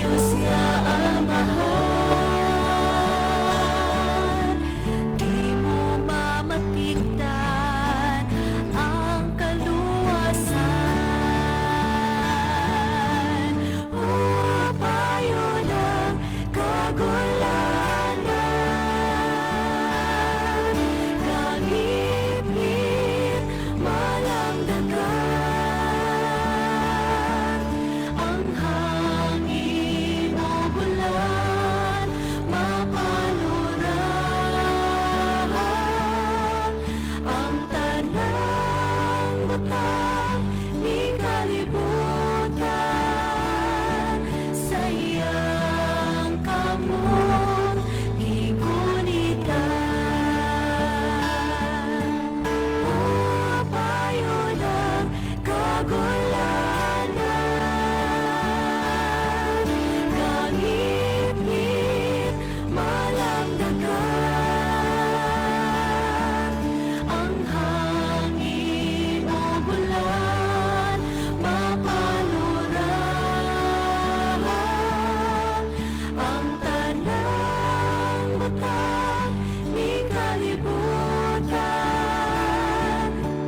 Diyos nga Amahan. Di mo mamatikdan ang kaluwasan. Payo ng kagulanan, Kangitngit malangdakan. Ang hangin ug ulan mapalura, ang tanang butang ning kalibutan sa iyang kamot gigunitan. Payo ng kagulanan, Kangitngit malangdakan. Ang hangin ug ulan mapalura, ang tanang butang ning kalibutan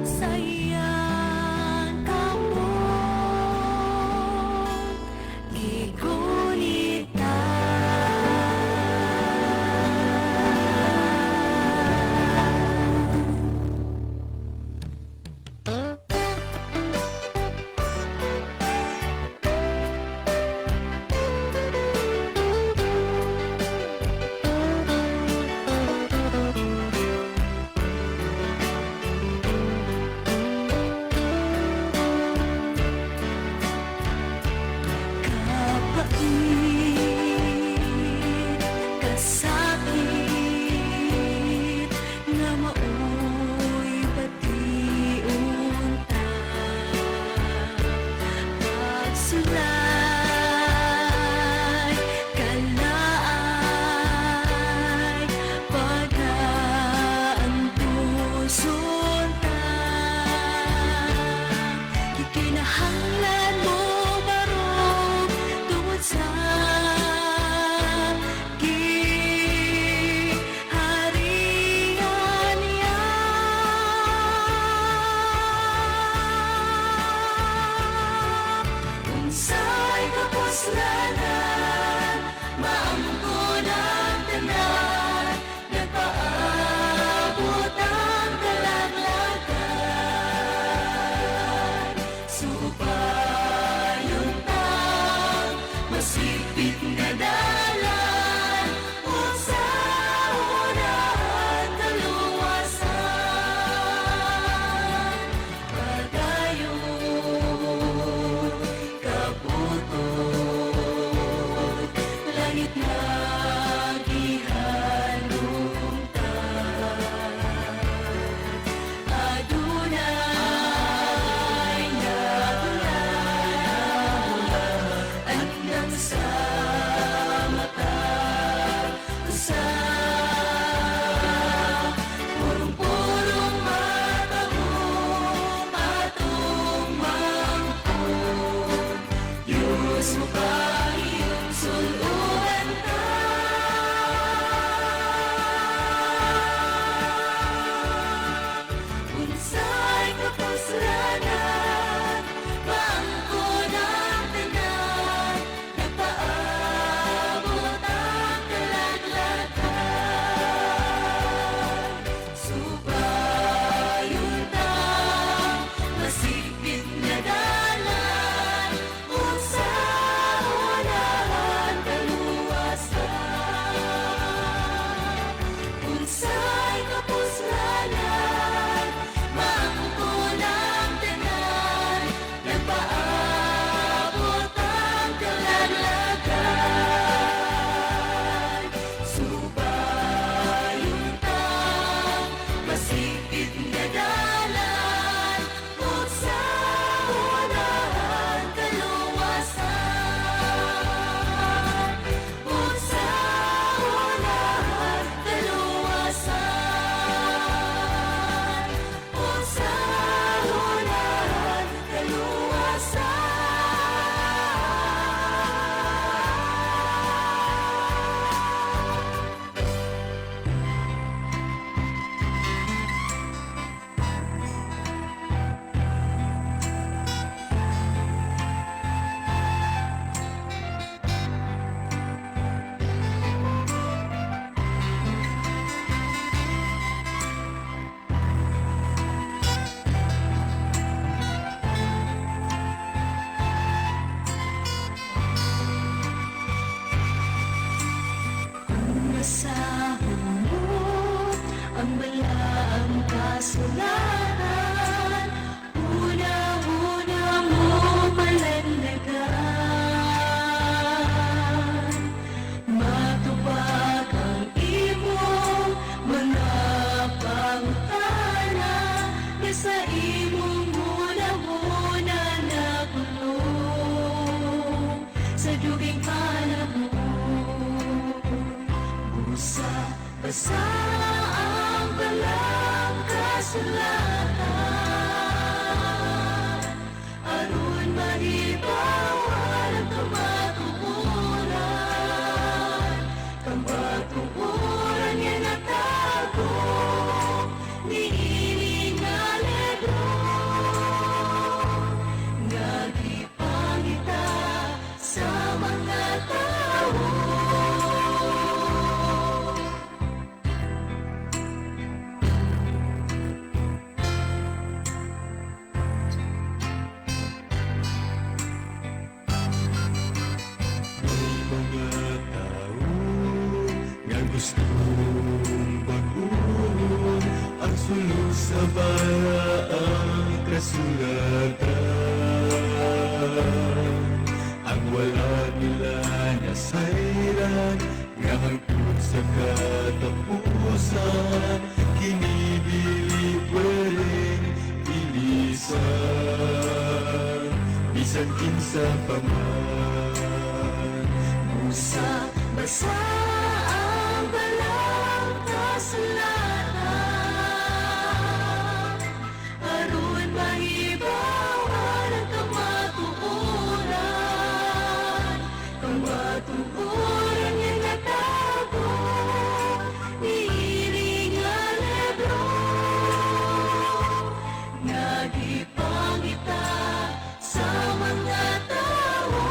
sa iyang kamot gigunitan. Kapait, kasakit nga mao'y bation ta. Pagsulay, kalaay, pag-aantuson ta. Gikinahanglan mo barog tungod sa giharian niya. Unsay kapuslanan, maangkon ang tanan, nagpaabot ang kalaglagan. Supayon tang masipit nga dalan ug sa unahan kaluwasan. Padayon kabuton, langit nga gihalungtan. Adunay nahula andam sa Kasulatan, una-una mo palandagan. Matubag ang imong mga pangutana nga sa imong huna-huna nakulong sa dugayng panahon. Busa, basa ang balang kasulatan aron mahibaw-an ang kamatuoran, kamatuoran nga natago niini nga libro nga gipangita sa mga tawo. May mga tao nga gustong bag-ohon ang sulod sa balaang kasulatan. Ang wala nila nasayran nga hangtod sa katapusan kini dili pwedeng ilisan bisan kinsa pa man. Busa, basa ang balang kasulatan aron mahibaw-an ang kamatuoran, kamatuoran nga natago niini nga libro nga gipangita sa mga tawo.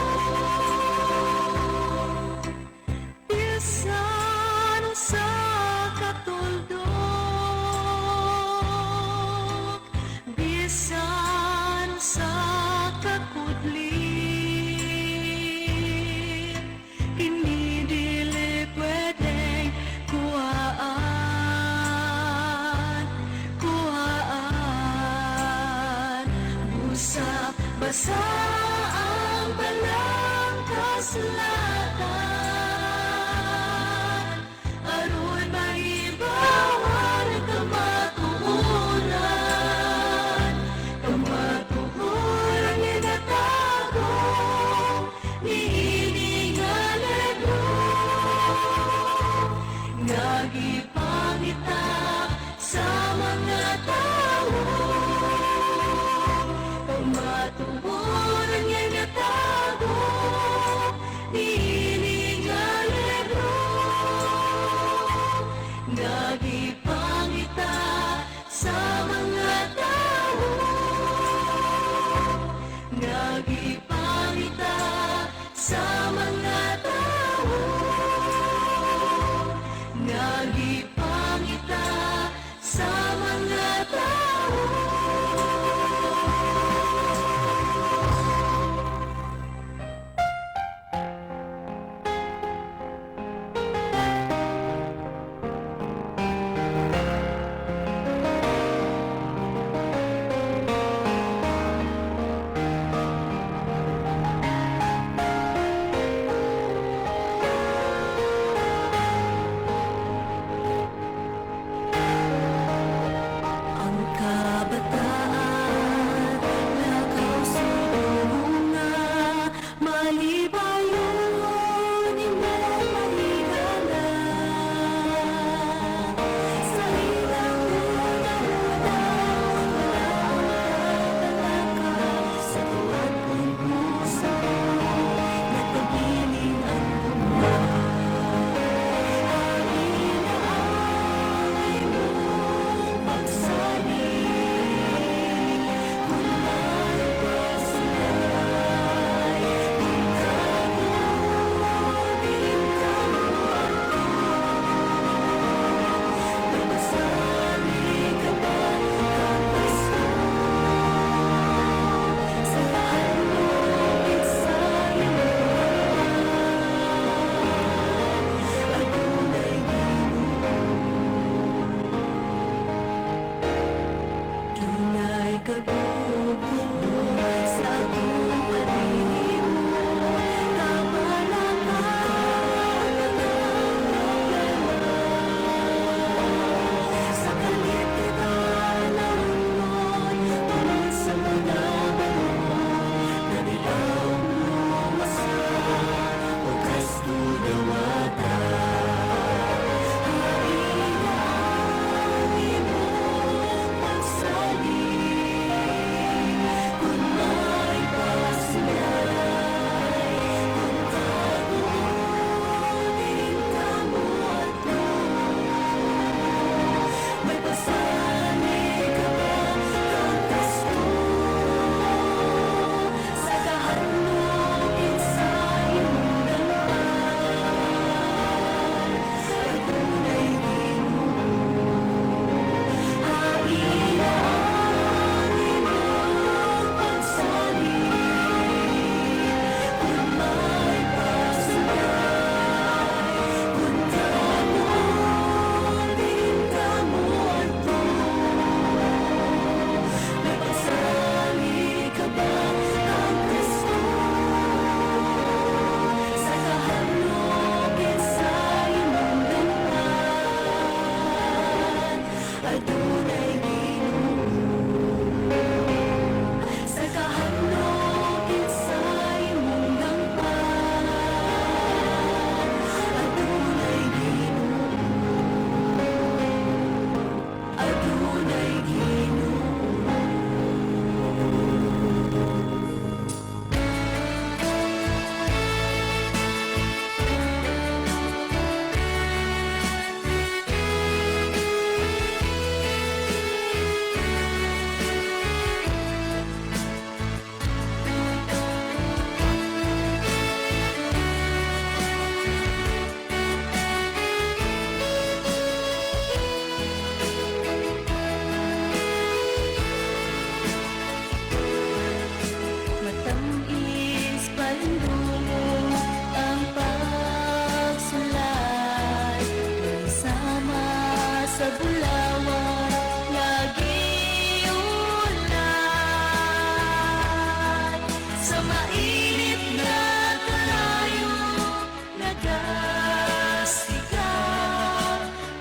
Nagasiga,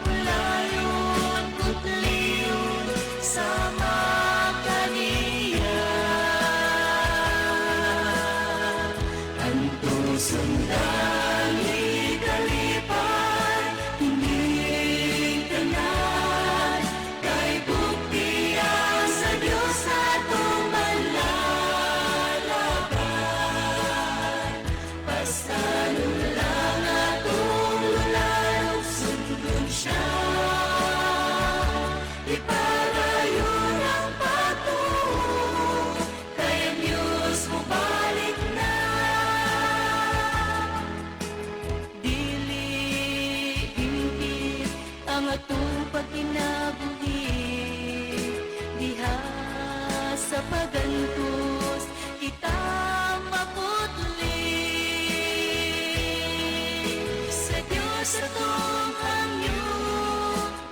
Ulayon putliyon sama kaniya. Antuson dali kalipay kining tanan, kay buktian sa Dios atong manlalabay. Pas-anon lang atong lulan ug sundon siya. Ipadayon ang pagtuo, kay ang Diyos mobalik na. Dili hingpit ang atong pagkinabuhi diha sa pagantos kita maputli. Sa Diyos atong hangyo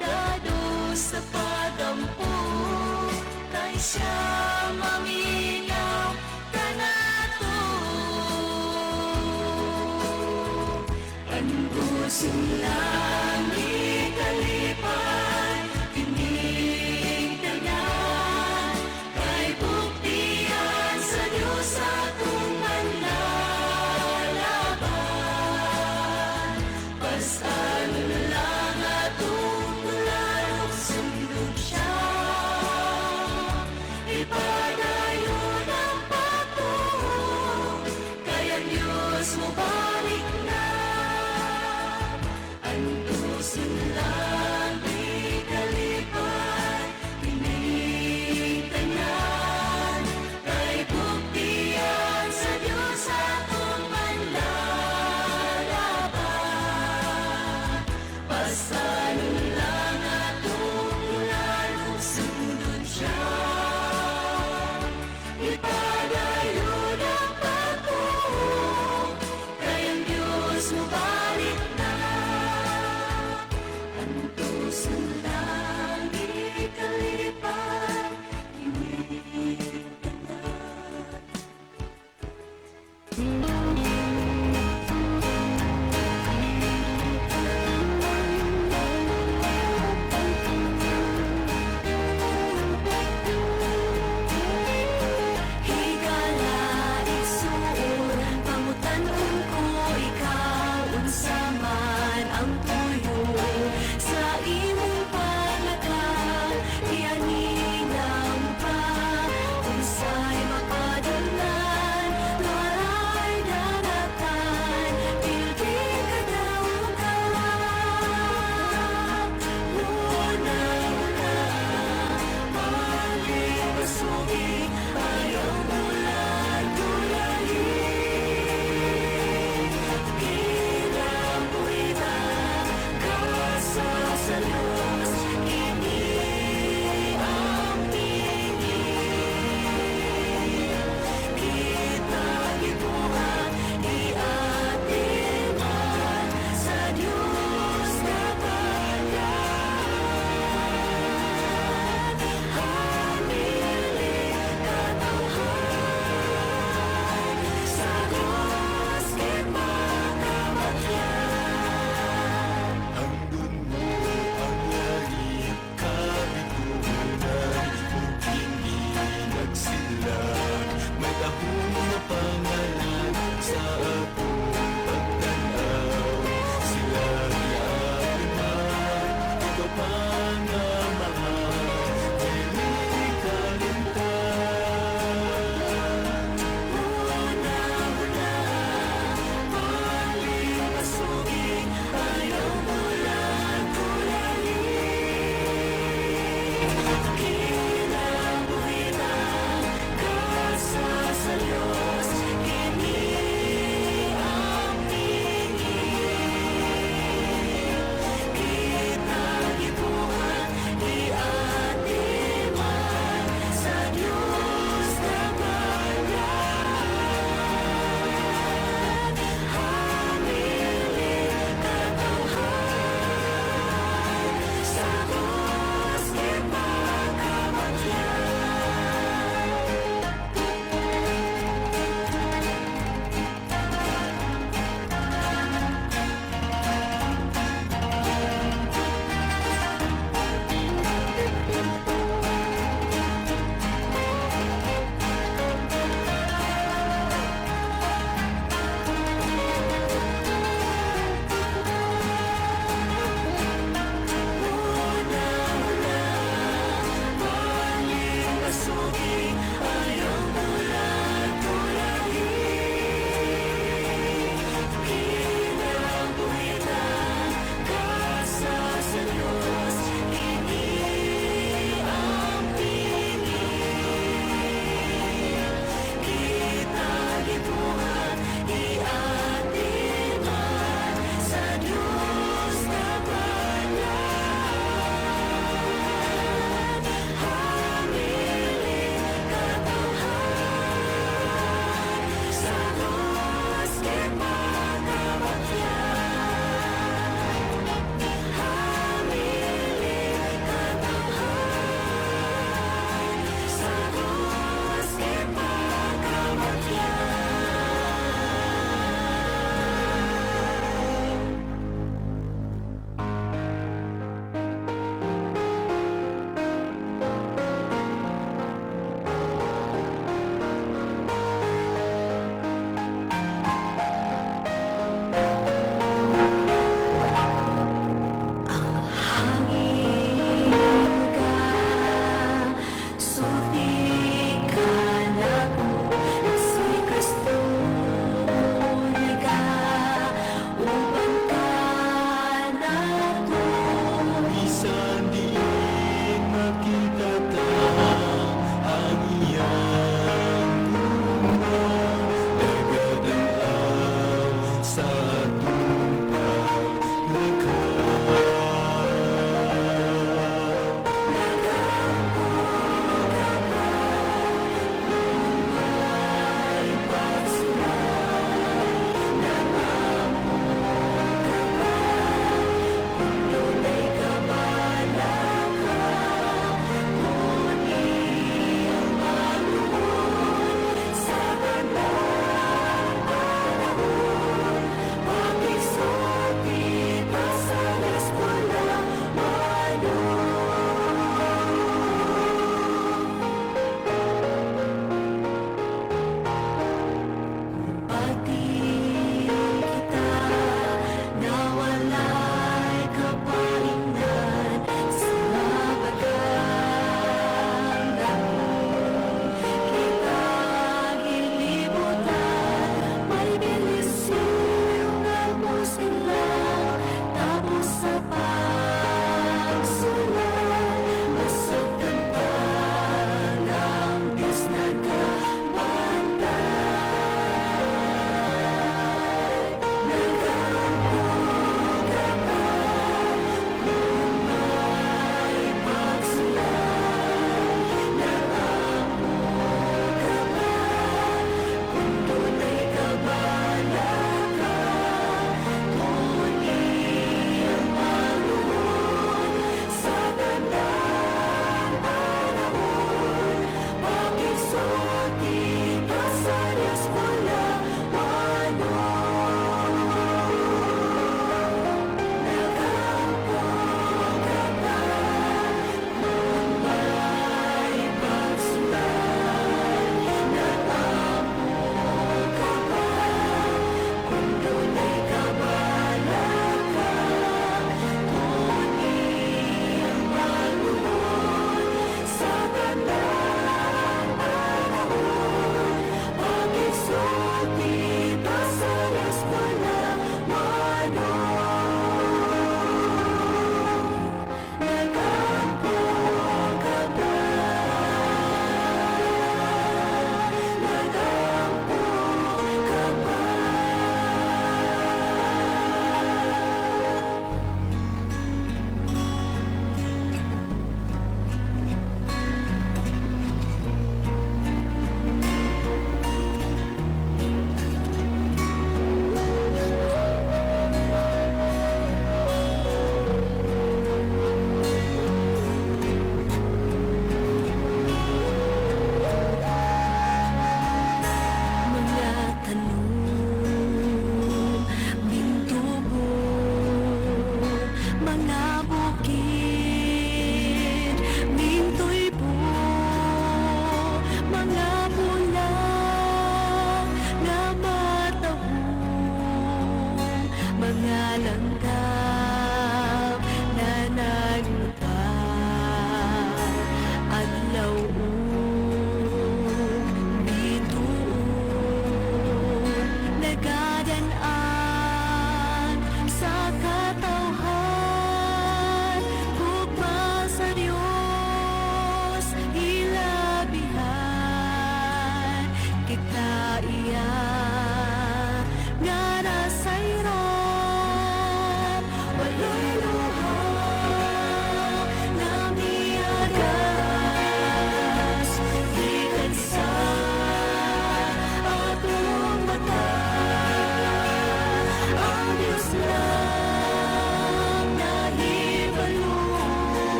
dado sa pagampo, kay siya maminaw kanato. Antuson lang ikalipay kining tanan, kay buktian sa Diyos atong manlalabay. Pas-anon lang atong lulan ug sundon siya. Ipadayon ang pagtuo, kay ang Diyos mobalik na.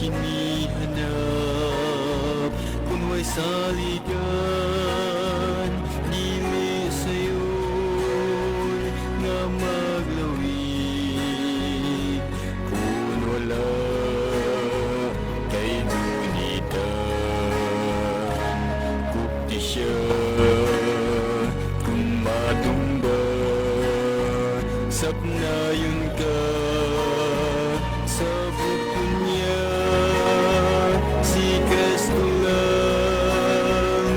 Kini hanap. Kung way saligan, dili sayon nga maglawig. Kung wala kay gunitan, Kupti siya kung matumba. Sapnayon ka sa buto niya. Si Kristo lang.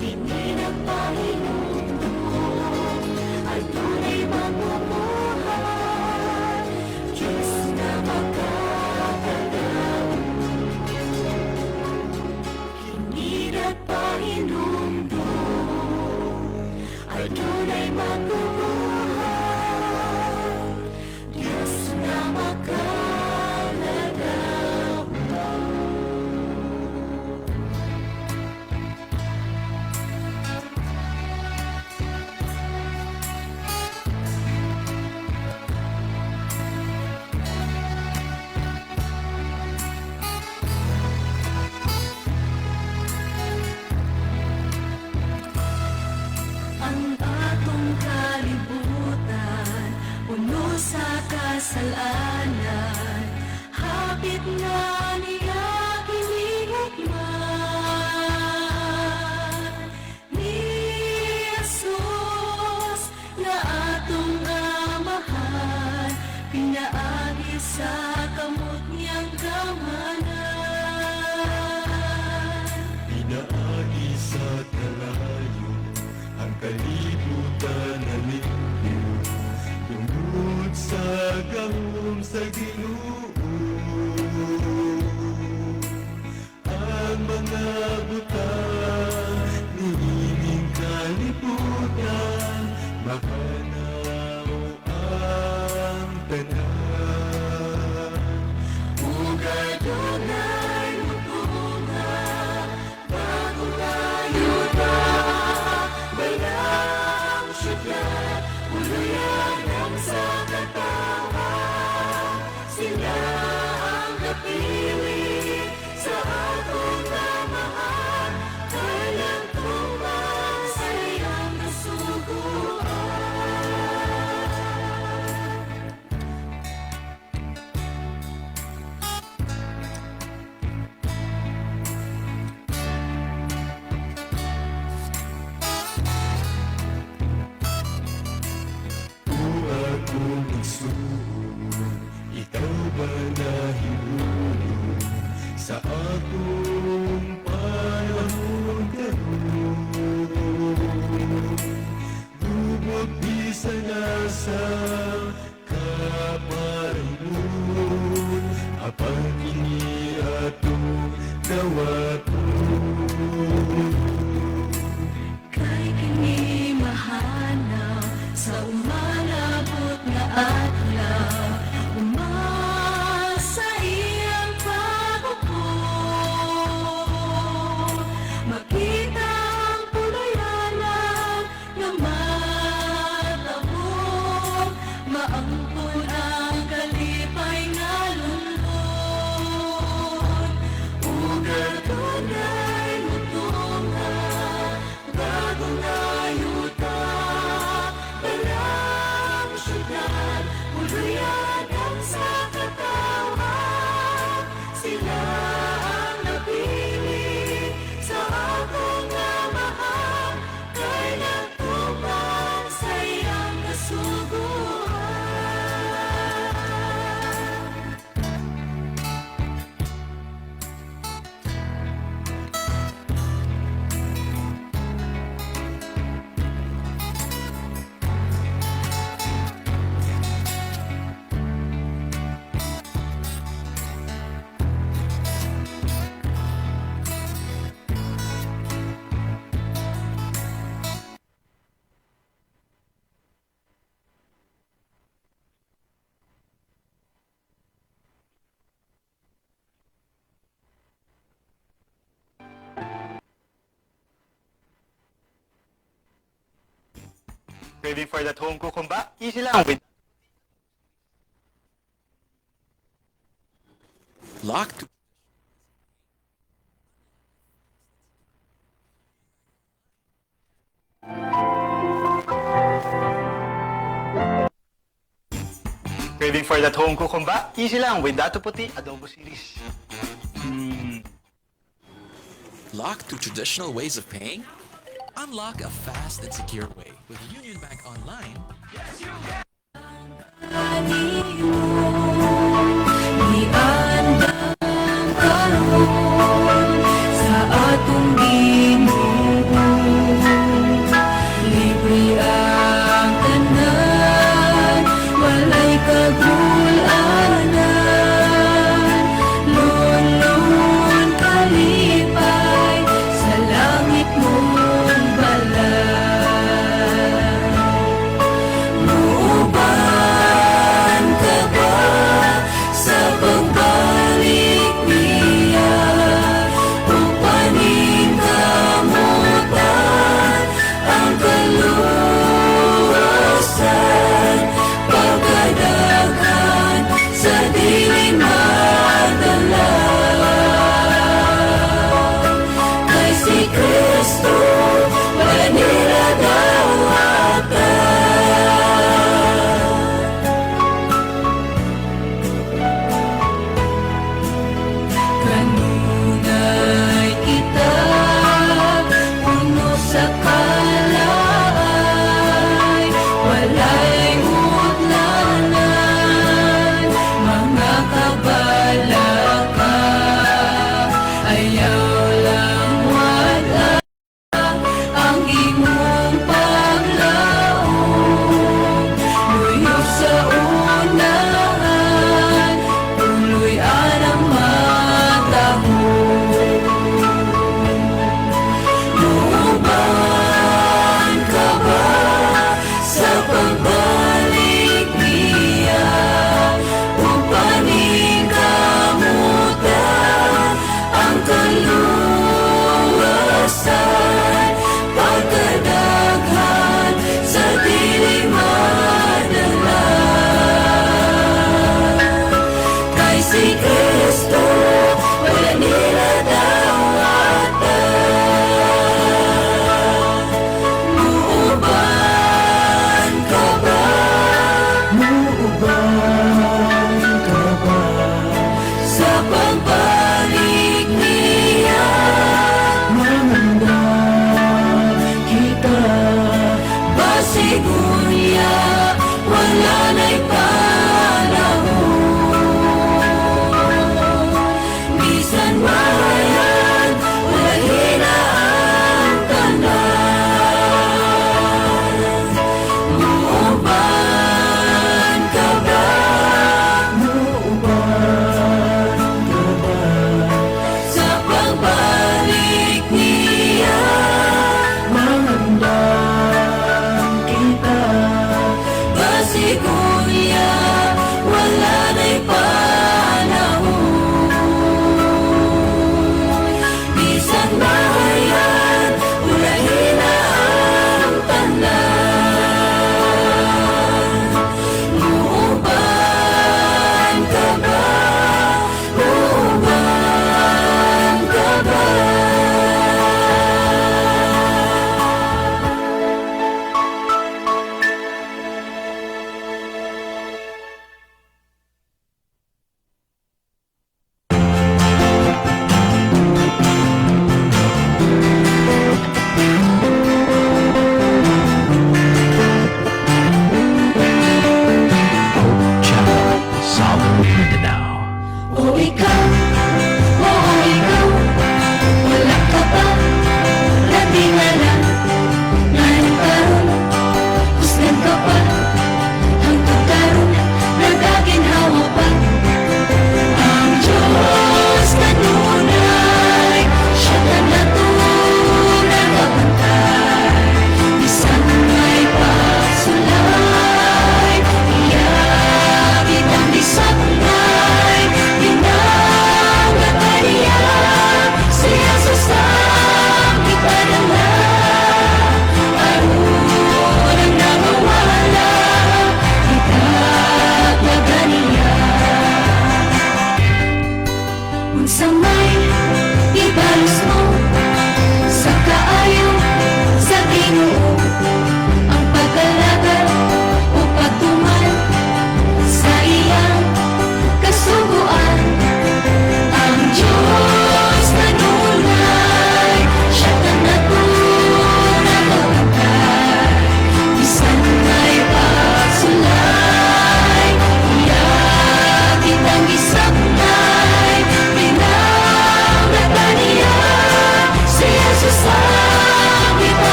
Kini nagpahinumdom ay tunay mabubuhay, Diyos na makakadaog. Kini nagpahinumdom ay tunay mabubuhay, Diyos na makakadaog. Ang atong kalibutan puno sa kasalanan, hapit na niya kining hukman. Ni Jesus nga atong Amahan, pinaagi sa kamot niyang kamanan. Pinaagi sa kalayo, ang kalibutan nalimpyo tungod sa gahom sa Ginoo. Ang mga butang niining kalibutan, mahanaw ang tanan. Ug adunay mutunga, bagong ayuda, balang syudad, uluyan sa katawhan. Sila ang napili sa atong Amahan, kay nagtuman sa iyang kasuguan. O akong igsuon, ikaw ba nahilulong sa atong panahon karon? Gubot bisan asa kaparimon, apan kini atong dawaton. Kay kini mahanaw sa umalabot nga adlaw, human sa iyang pag-upo. Makita ang puluyanan nga matabo, maangkon ang kalipay nga lungkot. Ug adunay mutunga, bagong ayuda, balang syudad, uluyan sa katawhan. Sila ang napili sa atong Amahan, kay nagtuman sa iyang kasuguan. Craving for that home cooked humba? Easy lang with Locked. Craving for that home cooked humba? Easy lang with Datu Puti Adobo Series. Locked to traditional ways of paying? Unlock a fast and secure way with Union Bank Online. Kanimo giandam karon sa atong Ginoo. Sa kalaay, walay utlanan. Mga kabalaka, ayaw lang wala ang imong paglaom. Luyo sa unahan, tuloy ang matahom. Muubang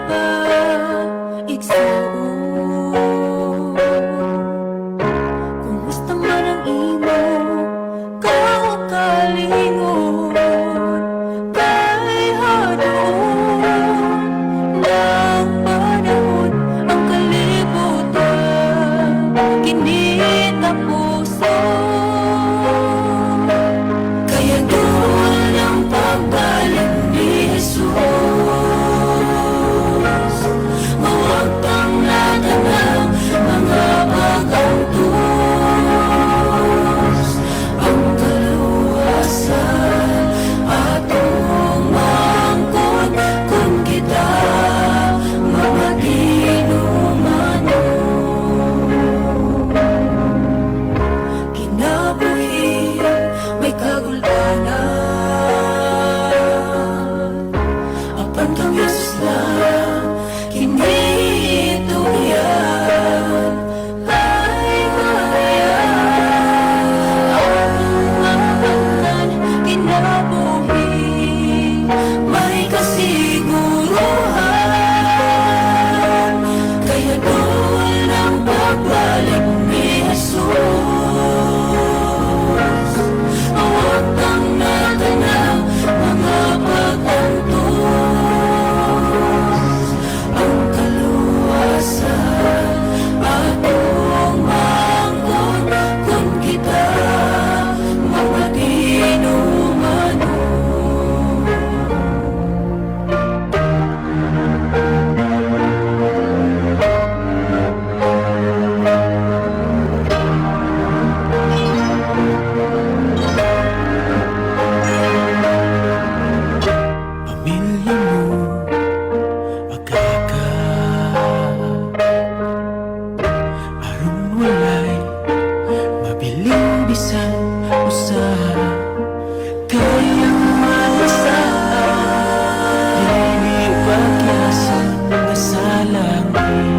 pa, igsuon? Kumusta man ang imo kaugalingon, kay hadoon ng panahon ang kalibutan kini tapuson. Kaya duol ang pagbalik ni Jesus, mawagtang na tanang mga pag-antos. Ang kaluwasan atong maangkon kung kita mamatinumanon. Kinabuhi may kagulanan, apan kang Jesus lang kini itugyan. Ay mahayag ang mga kinabuhi may kasiguruhan. Kaya duol ang pagbalik ni Jesus, mawagtang na tanang mga pag-antos. Ang kaluwasan atong maangkon kung kita mamatinumanon. Pamilya mo agaka, aron walay mabiling bisan usa, kay ang mga dili pagyasan nga sa langit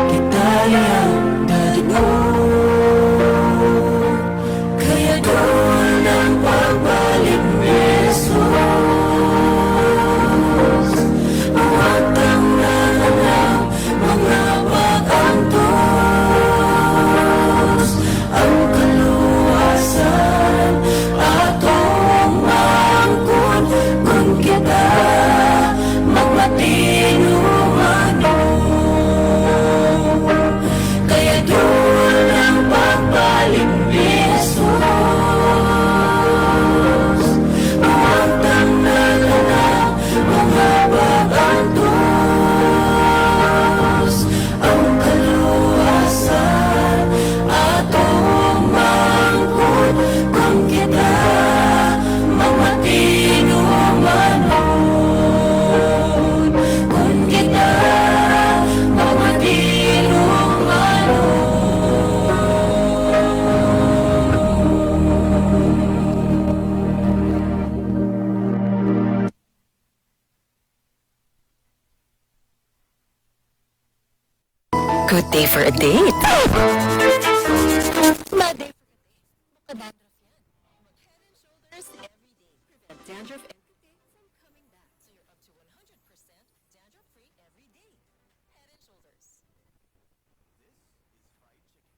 kitayang dadun. Kaya duol ang pagbalik ni Jesus, mawagtang na ang mga pag-antos. Ang kaluwasan atong maangkon kung kita magmatinumanon. Kaya duol ang pagbalik ni Jesus, mawagtang na ang mga pag-antos. Ang kaluwasan atong maangkon kung kita mamatinumanon. Kung kita mamatinumanon. Good day for a date. Bad day for a date. Dandruff yan. Head and Shoulders every day. Prevent dandruff and from coming back. So you're up to 100% dandruff-free every day. Head and Shoulders. This is fried chicken. And here's one from Food Panda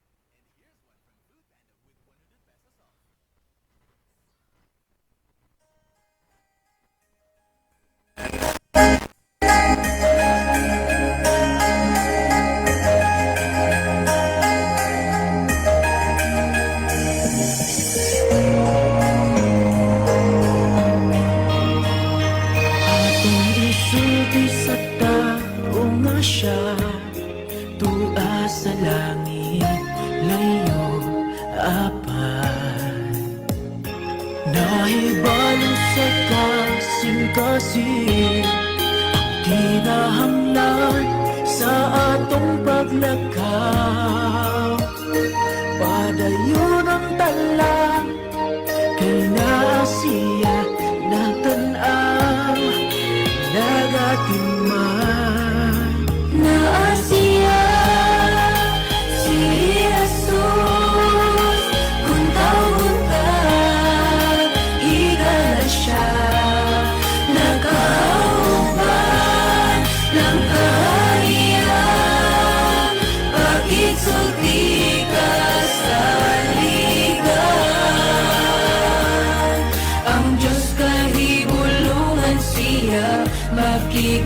with ₱100 off. Atong isulti sa tao nga siya tua sa langit layo, apan nahibalo sa kasing-kasing ang kinahanglan sa atong paglakaw. Padayon ang tala kay naa siya nagtan-aw, nagatiman. Naa siya, si Jesus. Kung tawgon ka, higala siya. Nagkauban,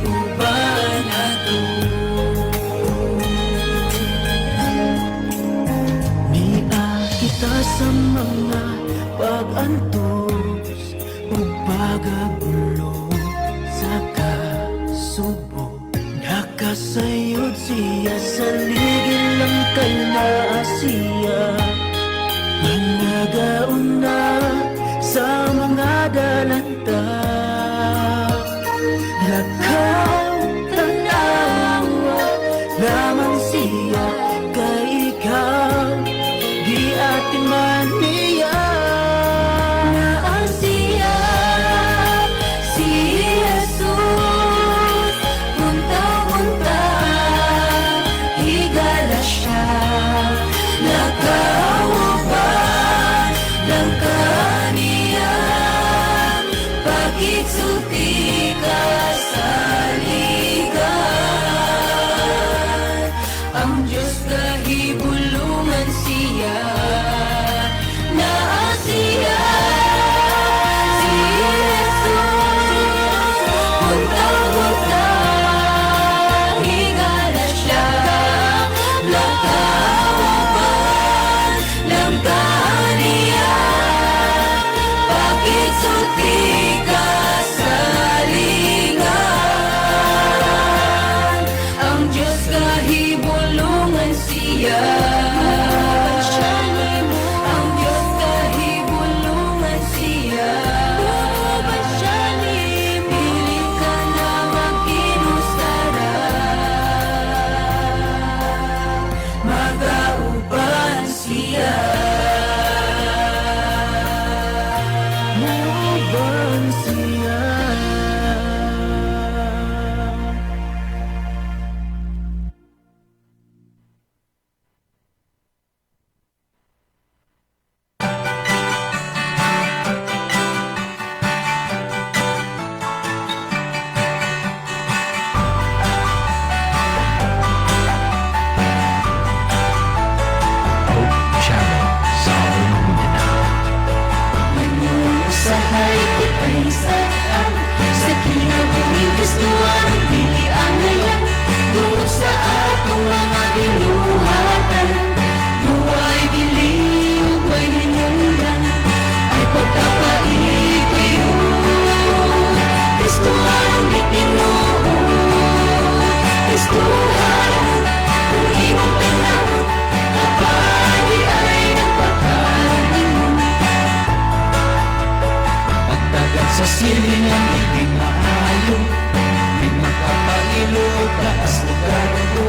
uban ato. Nia kita sa mga pag-antos ug pagagulo sa kasubo. Nakasayod siya sa ligid lang kay naa siya nga nagauna sa mga dalanta. Lakaw, tanawa lamang siya kay ikaw giatiman niya. Naa siya, si Jesus. Unta-unta, higala siya. Nakauban lang kaniya. Pakigsulti ka saligan. Ang Diyos kahibulungan siya. Naa siya, si Jesus. Unta-unta, higala siya. Nakauban lang kaniya. Pakigsulti ka salingan. Ang Diyos kahibulungan siya. Ang Diyos kahibulungan siya. Dili ka na mag-inusara. Magauban siya. Muuban siya. Hope Channel, Southern Mindanao. Usahay kita'y saan sa kinabuhing Kristohan, dili angayan tungod sa atong mga binuhatan. Duway dili ug way hinungdan ay pagkapait kayo. Kristohan ang tinuod, Kristohan kung imong tan-awon, apan di ay nagpakaron nimo. Pagdagan sa silingan, hindi maayo. Di makapailo, taas lugar ko.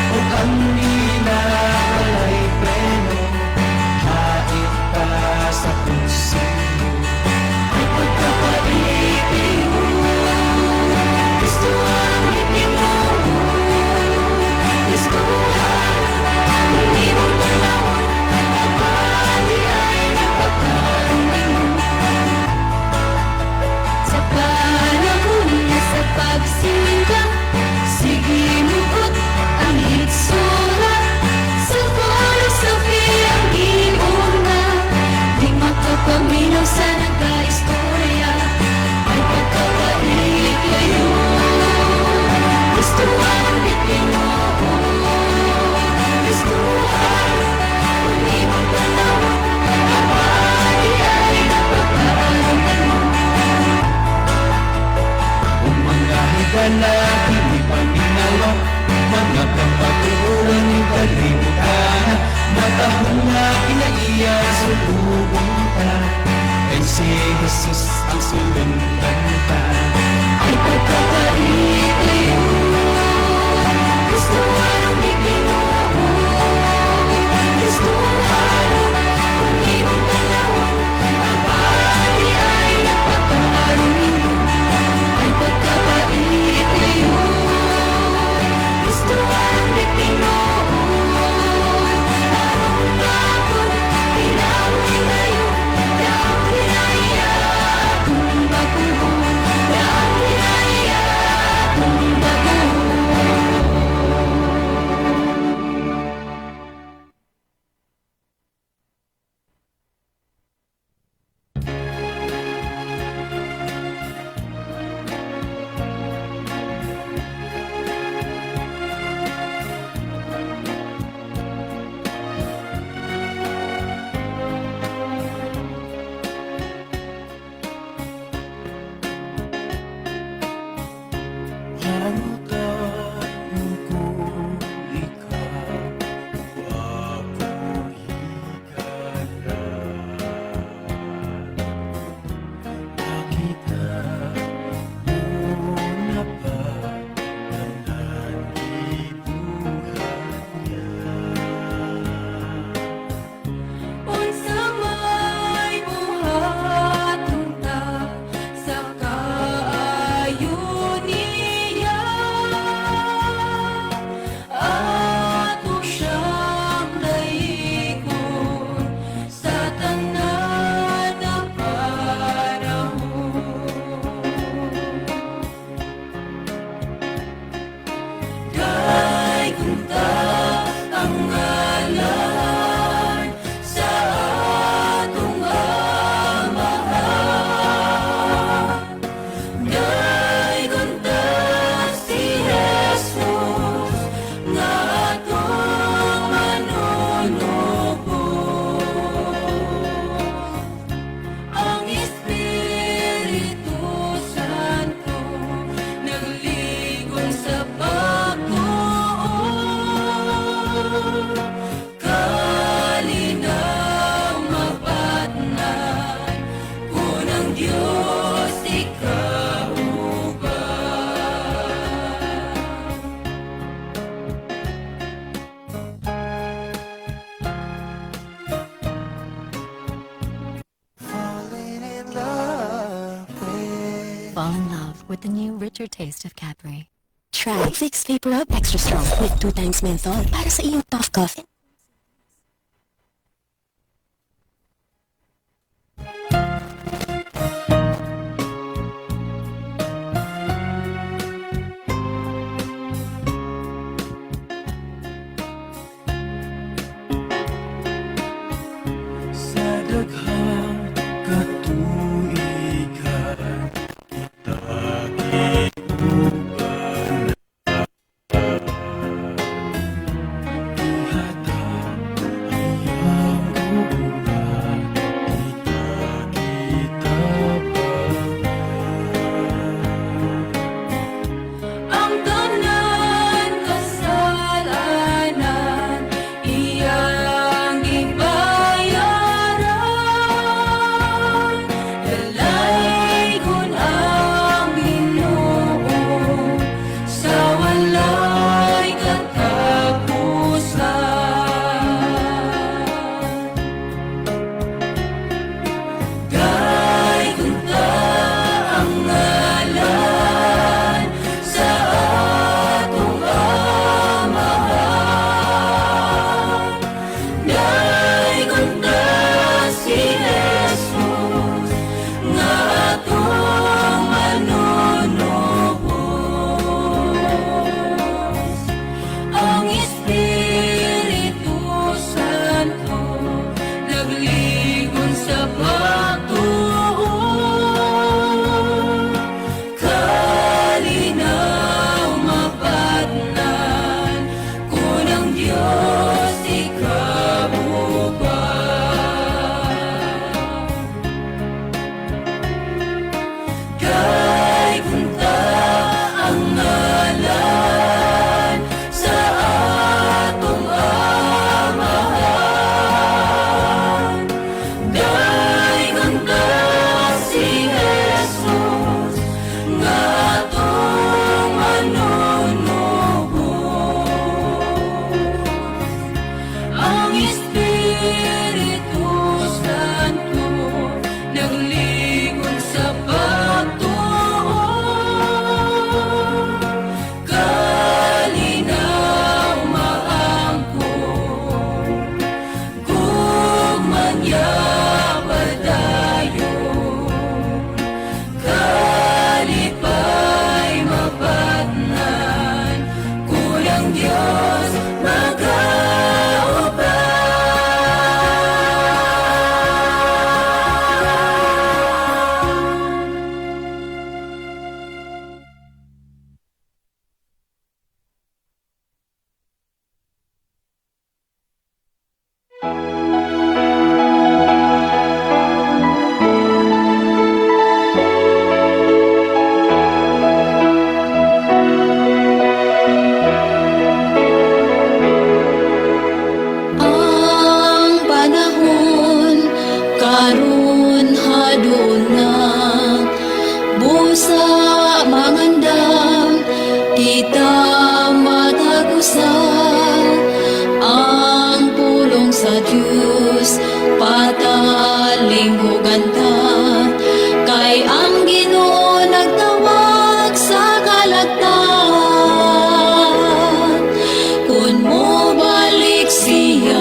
O ang nina walay preno, hait pa sa kung sino. Ay pagkapait Kristo ang tinuod, Kristo ang imong tan-awon, apan di ay nagpakaron nimo. Sa panahon nga sa pagsinga, sige mugot ang hitsura. Sa philosophy ang giuna, di makapaminaw sa nagka-istorya. Ay pagkapait kayo, Kristo ang tinuod, Kristo ang imong tan-awon, apan di ay nagpakaron nimo. Kung mga higala, di paminawa. Mga kamatuoran yung kalimutan. Matahong nga kinaiya, sulubong ta. Kay si Jesus ang sulundan ta. Ay pagkapait kayo, Kristo ang tinuod, Kristo ang imong tan-awon, apan di ay nagpakaron nimo. Ay pagkapait kayo, Kristo ang tinuod. Aron bakod, kinabuhi kayo, daong kinaiya, kung bakuon, daong kinaiya. With the new, richer taste of Cadbury. Try Vicks VapoRub Extra Strong with 2 times menthol para sa iyong tough cough. Sa daghang katuigan kita giuban, ihatag iyang gugma, kita gitabangan. Ang tanan kasalanan iyang gibayaran. Dalaygon ang Ginoo sa walay katapusan. Daygon ta ang ngalan sa atong Amahan. Daygon ta si Jesus nga atong manunubos. Ang Espiritu Santo nagligon sa pagtuo. Kalinaw mapatnan kung ang Diyos ikauban. Daygon ta ang ngalan sa atong Amahan. Daygon ta si Jesus nga atong manunubos. Ang Espiritu Santo nagligon sa pagtuo. Kalinaw maangkon, gugma niya padayon. Kalipay mapatnan kung ang Diyos magauban. Ang panahon karon hadol na, busa mangandam kita matag usa. Ang pulong sa Dios patalinghugan ta, kay ang Ginoo nagtawag sa kalagtan. Kung mo balik siya,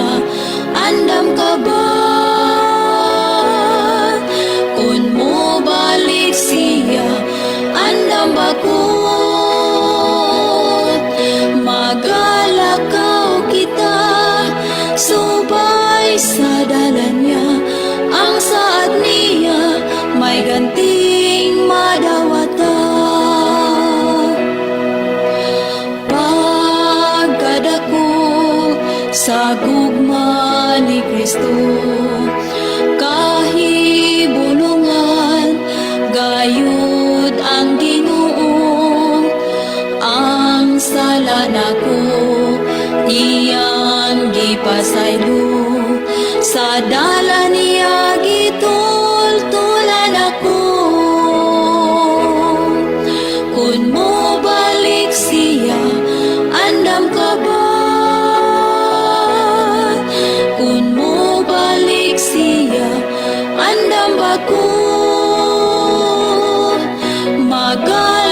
andam ka ba? Kung mo balik siya, andam ba ko? Magalakaw kita subay sa dalan niya. Ang saad niya may ganting madawata. Pagkadako sa gugma ni Kristo, kahibulungan gayud ang Ginoo. Ang sala nako iyang gipasaylo, sa dala niya gitultulan ako. Kung mo balik siya, andam ka ba? Kung mo balik siya, andam ba ko? Magalakaw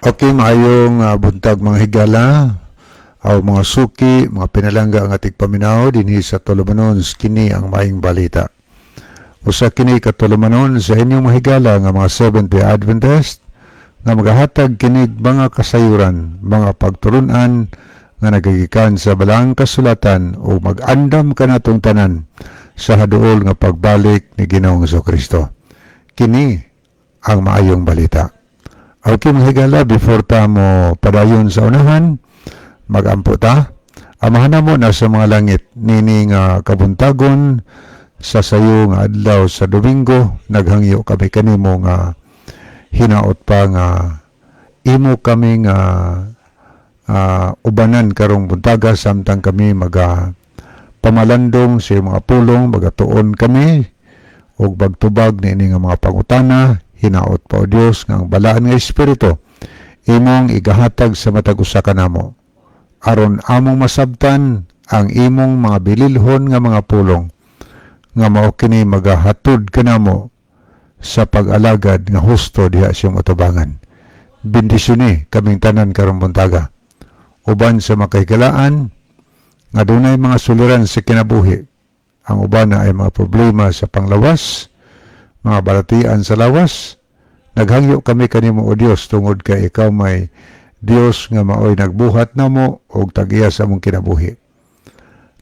Okay, maayong buntag, mga higala, aw mga suki, mga pinalangga nga tigpaminaw dinhi sa Tulumanon, kini ang Maayong Balita. Usa kini ka tulumanon sa inyong mga higala nga mga Seventh-day Adventist nga magahatag kinig mga kasayuran, mga pagtulunan nga nagagikan sa Balaang Kasulatan o mag-andam kanatong tanan sa haduol nga pagbalik ni Ginoong Kristo. Kini ang Maayong Balita. Okay, mga higala, before ta mo padayon sa unahan, magampo ta. Amahan namo na sa mga langit, nini nga kabuntagon sa sayo nga adlaw sa Domingo, naghangyo kami kanimo nga hinaot pa nga imo kami nga ubanan karong buntaga samtang kami maga pamalandong sa iyong mga pulong, magatuon kami ug magtubag niini nga mga pangutana. Hinaot pa, O Dios, nga ang Balaan nga Espiritu imong igahatag sa matag usa kanamo aron among masabtan ang imong mga bililhon nga mga pulong nga mao kini magahatod kanamo sa pag-alagad nga husto diha sa iyong atubangan. Bendisyoni kaming tanan karong buntaga. Uban sa makahigalaan nga dunay mga suliran sa kinabuhi. Ang uban na ay mga problema sa panglawas, mga balatian sa lawas. Naghangyo kami kanimo, O Dios, tungod kay ikaw may Dios nga maoy nagbuhat namo og tag-iya sa among kinabuhi.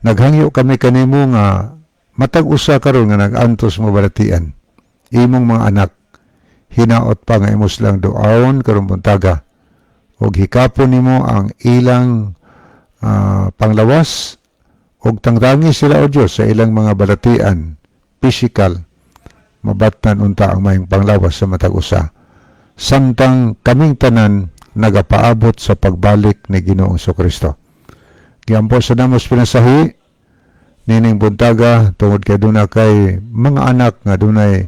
Naghangyo kami kanimo nga matag usa karon nga nag-antos mga balatian, imong mga anak, hinaot pa nga imo silang duawon karong buntaga ug hikapon nimo ang ilang panglawas ug tangtangi sila, O Dios, sa ilang mga balatian physical. Mabatnan unta ang maayong panglawas sa matag usa samtang kaming tanan nagapaabot sa pagbalik ni Ginoong Kristo. Giampo sa namos pinasahi nining buntaga tungod kay duna kay mga anak nga dunay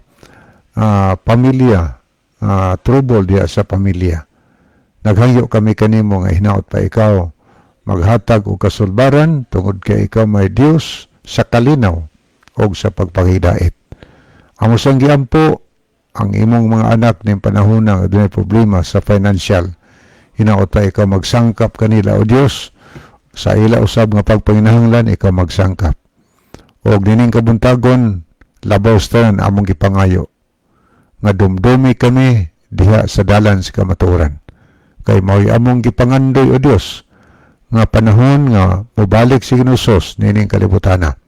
pamilya, trouble diha sa pamilya. Naghangyo kami kanimo nga hinaot pa ikaw maghatag og kasulbaran tungod kay ikaw may Dios sa kalinaw og sa pagpangidait. Amo sang giampo ang imong mga anak ning panahon nga dunay problema sa financial. Hinaot pa ikaw magsangkap kanila, O Dios, sa ila usab nga pagpanginahanglan, ikaw magsangkap. Og nining kabuntagon, labaw sa tanan, among gipangayo nga dumdumi kami diha sa dalan sa kamatuoran. Kay mao'y among gipangandoy, O Dios, nga panahon nga mobalik si Ginoong nining kalibutana,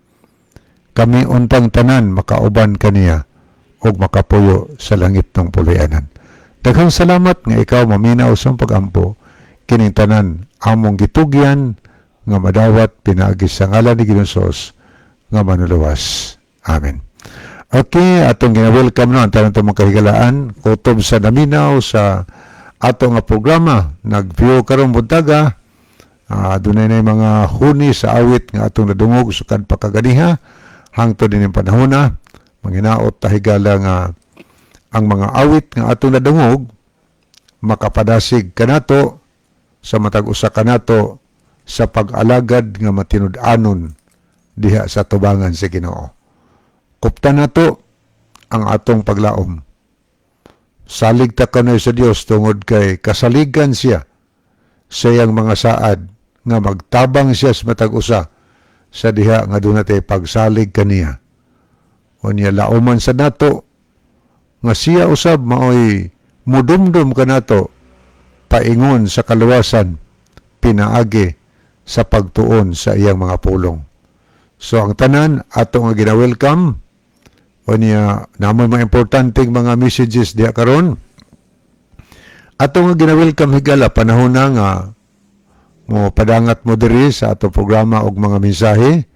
kami untang tanan makauban kaniya ug makapuyo sa langit ng puloy-anan. Daghang salamat nga ikaw maminaw sa pagampo. Kining tanan among gitugyan nga madawat pinaagi sa ngalan ni Ginoong nga manuluwas. Amen. Okay, atong gina-welcome no ang tanan mga kahigalaan kutob sa naminaw sa ato nga programa. Nag-view karong buntaga. Dunay na mga huni sa awit nga atong nadungog sukad pa kaganiha hangtod din panahona. Manginaot ta, higala, nga ang mga awit nga atong nadungog makapadasig kanato sa matag usa kanato sa pag-alagad nga matinud-anon diha sa tubangan sa Ginoo. Kuptan nato ang atong paglaom. Salig ta kanoy sa Dios tungod kay kasaligan siya sa iyang mga saad nga magtabang siya sa matag usa sa diha nga duna tay pagsalig kaniya. Unya lauman sa nato nga siya usab maoy mudumdum kanato paingon sa kaluwasan pinaagi sa pagtuon sa iyang mga pulong. So ang tanan ato nga gina-welcome. Unya namoy mga importanteng mga messages diha karon. Ato nga gina-welcome, higala, panahon na nga mo padangat mo diri sa ato programa og mga mensahe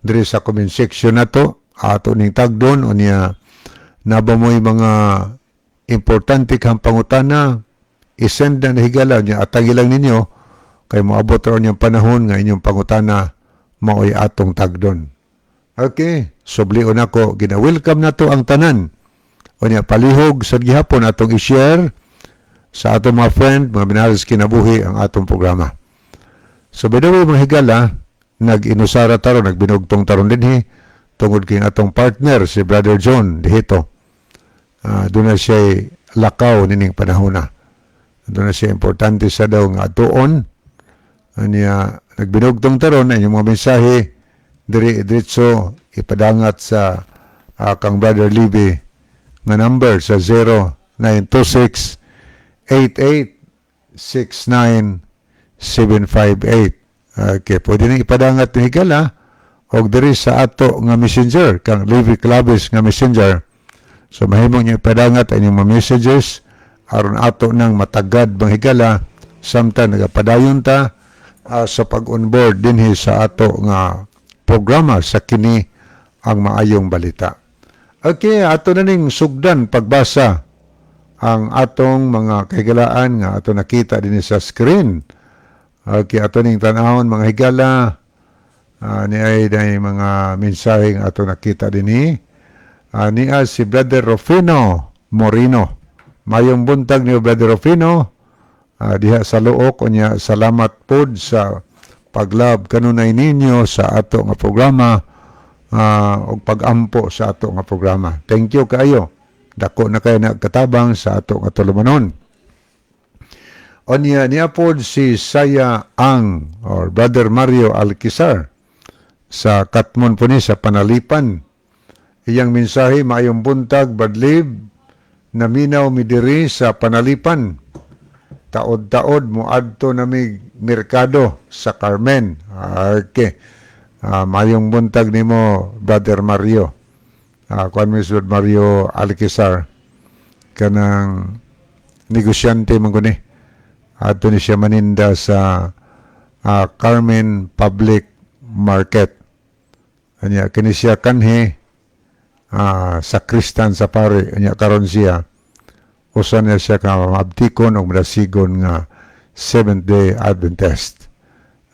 diri sa comment section nato, ato ning tagdon. Unya naba mo'y mga importante kang pangutana, isend na, higala, nya atagi lang ninyo kay moabot ron yung panahon nga inyong pangutana maoy atong tagdon. Okay, sublion ako, gina-welcome nato ang tanan. Unya palihog sa gihapon atong i-share sa atong mga friend, mga minahal sa kinabuhi ang atong programa. So by the way, mga higala, nag-inusara taron, nagbinugtong taron dinhi tungod kay atong partner si Brother John dihito. Doon na siya lakaw nining panahon na. Doon na siya importante sa daw nga atuon. Anya, nagbinugtong taron ang inyong mga mensahe diri diretso ipadangat sa kang Brother Libby nga number sa 0926 8869 758. Okay, pwede nang ipadangat ni higala og diri sa ato nga messenger kang Levi Claves nga messenger. So mahimong niyo ipadangat ang inyong mga messages aron ato nang matagad mga higala samtang nagapadayon ta sa pag-onboard dinhi sa ato nga programa sa Kini ang Maayong Balita. Okay, ato na ning sugdan pagbasa ang atong mga kahigalaan nga ato nakita dinhi sa screen. Okay, ato ning tan-awon, mga higala, ni ay day mga mensahe nga ato nakita dinhi. Niya si Brother Rufino Morino. Mayong buntag niyo, Brother Rufino. Diha sa Looc unya, salamat pod sa paglab kanunay ninyo sa ato nga programa ug pagampo sa ato nga programa. Thank you kaayo. Dako na kayo nagkatabang sa ato nga tulumanon. Unya niya pod si Saya Ang or Brother Mario Alquizar sa Katmon po ni sa Panalipan. Iyang mensahe, "Maayong buntag, Brad Lib, naminaw mi diri sa Panalipan. Taod-taod mo adto nami merkado sa Carmen." Okay. Mayong buntag nimo, Brother Mario. Kuan mi si Mario Alquizar kanang negosyante man guni. Adto ni siya maninda sa Carmen Public Market. Anya kini siya kanhi sakristan sa pare, anya karon siya usa niya siya ka mabtikon o madasigon nga Seventh Day Adventist.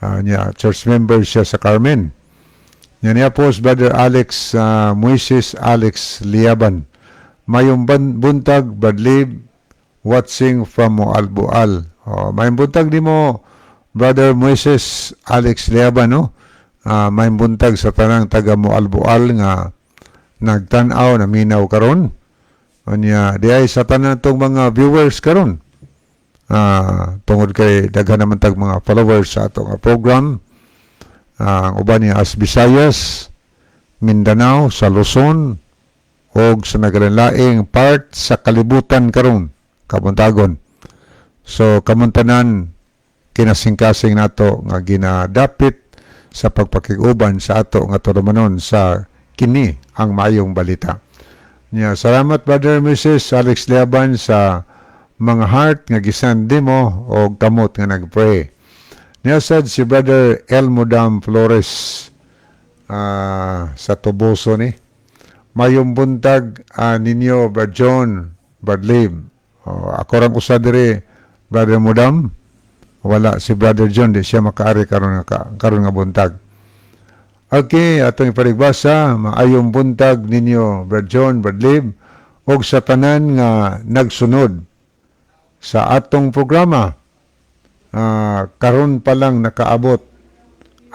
Nya church member siya sa Carmen. Nya niya po si Brother Alex Moises Alex Liaban. "Mayong buntag, Brad Lib, watching from Moalboal." Oh, mayong buntag nimo, Brother Moises Alex Liaban, no? Mayong buntag sa tanang taga Moalboal nga nagtan-aw, naminaw karon. Unya, di ay sa tanan tong mga viewers karon. Tungod kay daghan naman tag mga followers sa atong nga program. Ang uban niya as Visayas, Mindanao, sa Luzon, o sa naglaing part sa kalibutan karon kabuntagon. So kamong tanan kinasingkasing nato nga ginadapit sa pagpakig-uban sa ato nga tulumanon sa Kini ang Maayong Balita. Nya, salamat, Brother Mrs. Alex Liaban, sa mga heart nga gisandi mo o kamot nga nagpray. Niya sad si Brother Elmodam Flores sa Toboso ni. "Mayong buntag ninyo, Brad John, Brad Lib." Oh, ako rang usa diri, Brother Mudam. Wala si Brother John, di siya makaari karon nga buntag. Okay, atong ipaligbasa, "Maayong buntag ninyo, Brad John, Brad Lib, og sa tanan nga nagsunod sa atong programa. Karon pa lang nakaabot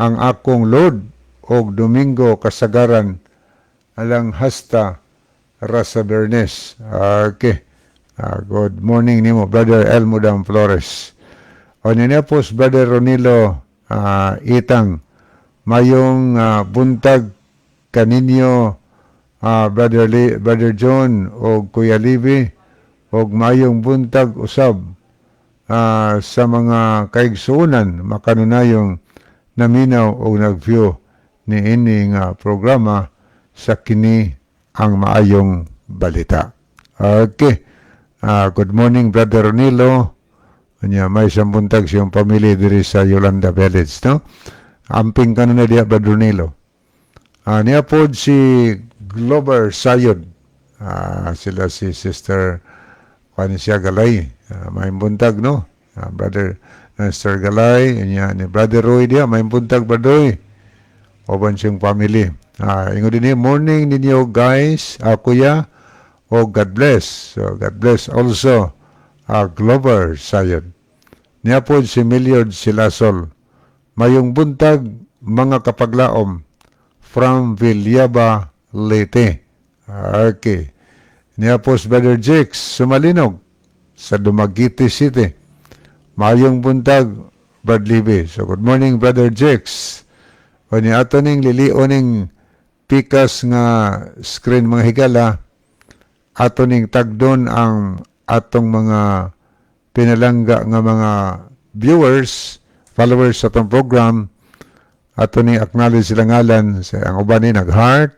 ang akong load og Domingo kasagaran alang hasta ra sa Bernes." Okay. Good morning nimo, Brother Elmodam Flores. O niya po si Brother Ronilo Itang. "Mayong buntag kaninyo, Brother John o Kuya Libby, og mayong buntag usab sa mga kaigsuonan makanunayong naminaw og nag-view ni ini nga programa sa Kini ang Maayong Balita." Okay. Good morning, Brother Ronilo. Anya may isang buntag siyang pamilya diri sa Yolanda Village, no? Amping ka na diya, Brother Ronilo. Niya po si Glover Sayod. Sila si Sister Juan siya Galay. May buntag, no? Brother Sister Galay, anya ni Brother Roy diya, may buntag, Brother Roy. Uban siyang family. Ingon din niya, "Morning ninyo guys, kuya, oh God bless." So God bless also Glover Sayod. Niya po si Milliard Silasol. "Mayong buntag mga kapaglaom from Villaba, Leyte." Okay. Niya po si Brother Jakes Sumalinog sa Dumaguete City. Maayong buntag, Brad Libby. So good morning, Brother Jex. O ni ato ning lilion ning pikas nga screen, mga higala, ato ning tagdon ang atong mga pinalangga nga mga viewers, followers sa atong program. Ato ning acknowledge sila ngalan. Sa ang uban ni nag-heart,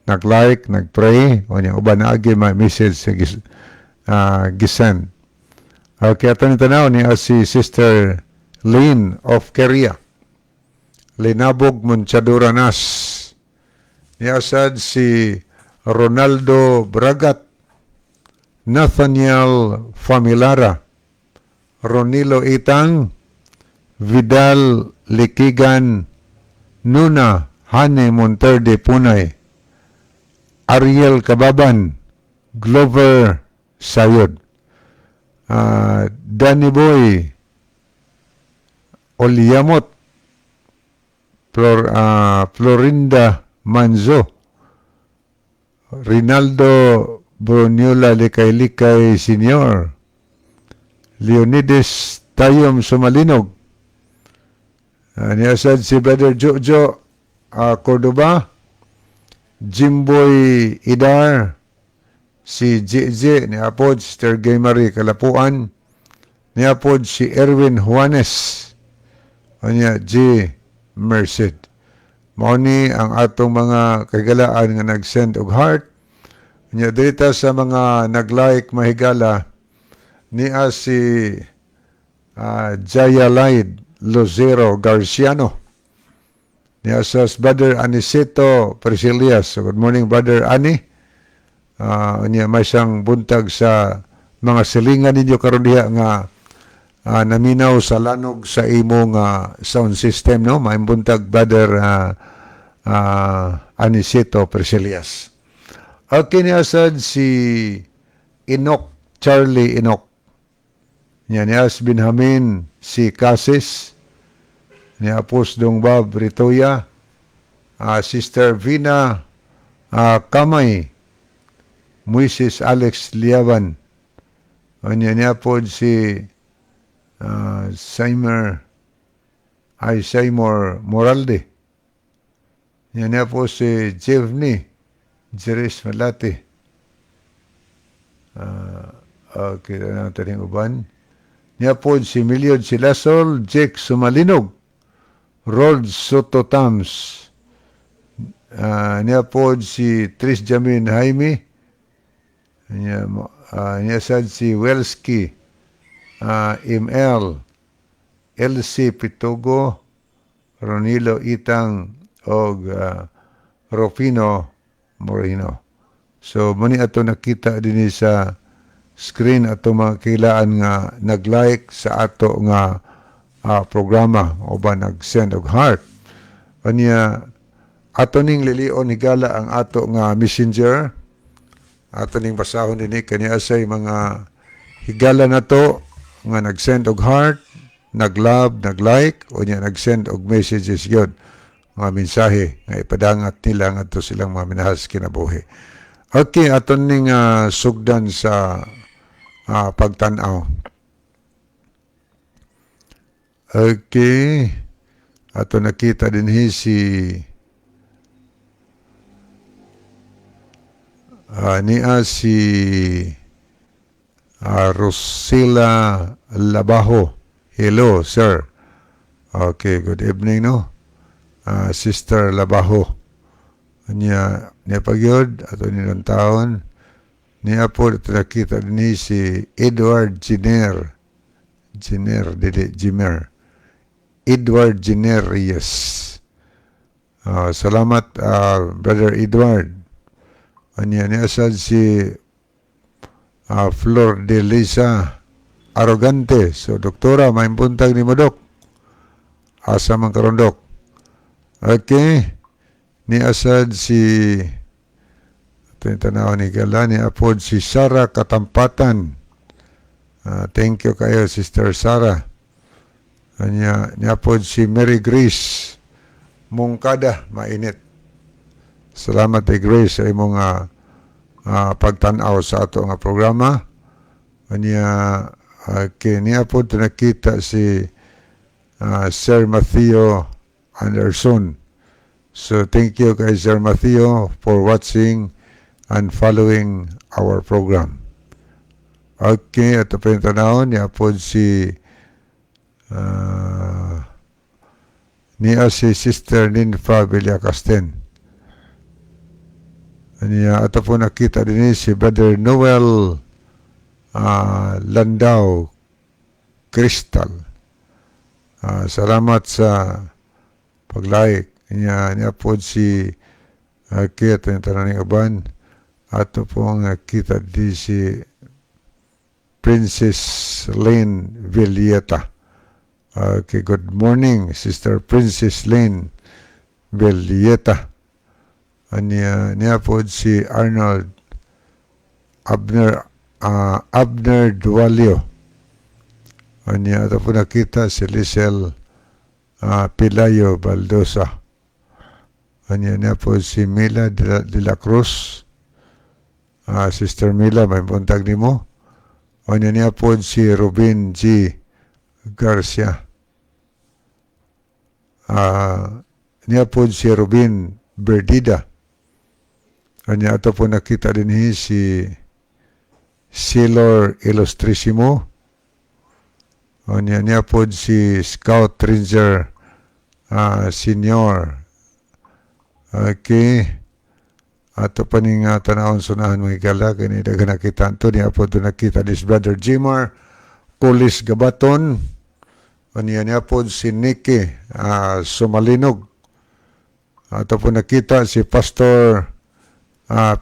nag-like, nag-pray, o niya uban na agi may message sa gisend. Okay, ato ni tanaw niya si Sister Lynn of Korea. Linabog Monchadura Nas. Niya sad si Ronaldo Bragat, Nathaniel Familara, Ronilo Itang, Vidal Likigan, Nuna Hane Monterde Punay, Ariel Kababan, Glover Sayod, Danny Boy Olyamot, Florinda Manzo, Rinaldo Bruniola Likay-Likay Senior, Leonides Tayom Sumalinog, niya sad si Brother Jojo Cordoba, Jimboy Idar, si JJ, ni Apod, Sister Gay Marie Kalapuan, ni Apod si Erwin Juanes, anya G. Merced. Mao ni ang atong mga kagalaan nga nag-send og heart. Nya dirita sa mga nag-like, mahigala, niya si Jaya Laid Lozero Garciano. Niya sa Brother Aniceto Priscilias. So, good morning, Brother Ani. Unya may isang buntag sa mga silingan ninyo karon diha nga naminaw sa lanog sa imong sound system, no? Maayong buntag, Brother Aniceto Priscilias. Okay, niya sad si Enoch Charlie Enoch. Niya niya si Benjamin si Casis. Niya Apos Dong Bob Ritoya. Sister Vina Kamay. Moises Alex Liaban. Niya niya po si Seymour ay Seymour Moralde. Niya niya po si Jevny Jerez Malate. Okay, natin yung uban. Niya po si Miliod Silasol, Jake Sumalinog, Rod Soto Tams. Niya po si Tris Jamin Jaime. Niya sad si Welski ML, LC Pitugo, Ronilo Itang, og Rufino Moreno. So, muni ato nakita din sa screen ato mga kilaan nga nag-like sa ato nga programa o ba nag-send og heart. Anya ato ning lilion, higala, ang ato nga messenger. Ato ning basahon dinhi kaniya say mga higala nato nga nag-send og heart, nag-love, nag-like o niya nag-send og messages yun mga mensahe nga ipadangat nila ngadto silang mga minahal sa kinabuhi. Okay, aton ning sugdan sa pagtan-aw. Okay. Ato nakita din si niya si Rosila Labajo. Hello, sir. Okay, good evening, no? Sister Labajo. Niya, niya pagyod, ato nilang taon. Niya po, ito nakita din si Edward Giner. Giner, dili, Jimer. Edward Giner Reyes. Salamat, Brother Edward. Anya niya sad si Flor de Lisa Arrogante. So, doktora, may buntag ni mo, Dok. Asa man karon, Dok? Okay. Ni asad si ito yung tanaw ni Gala ni Apod si Sara Katampatan. Thank you kayo, Sister Sara. Anya, ni Apod si Mary Grace Mungkada, mainit. Salamat kay Grace sa imong pagtan-aw sa ato nga programa. Anya, Okay, niya po ito nakita si Sir Matthew Anderson. So thank you kay Sir Matthew for watching and following our program. Okay, ato pa yung tanawon, niya po si niya si Sister Ninfa Villacasten. Niya, ato po nakita din si Brother Noel Landau Crystal. Salamat sa pag-like. Niya po si Kit, yung tanan ng uban. Ato pong nakita di si Princess Lane Villeta. Okay, good morning, Sister Princess Lane Villeta. Niya, niya po si Arnold Abner Abner Dualio. Niya, ato po nakita si Lisel Pilayo Baldosa. Niya, niya po si Mila de la Cruz. Sister Mila, may buntag nimo. Niya, niya po si Ruben G. Garcia. Niya po si Ruben Berdida. Niya, ato po nakita din si Silor Illustrissimo. Niya, niya po si Scout Ranger Senior. Okay. Ato pa ning tanawon sunahan, mga higala, kini daghan nakita anto. Niya po ito nakita this Brother Jimar Kulis Gabaton. Niya, niya po si Nicky Sumalinog. Ato po nakita si Pastor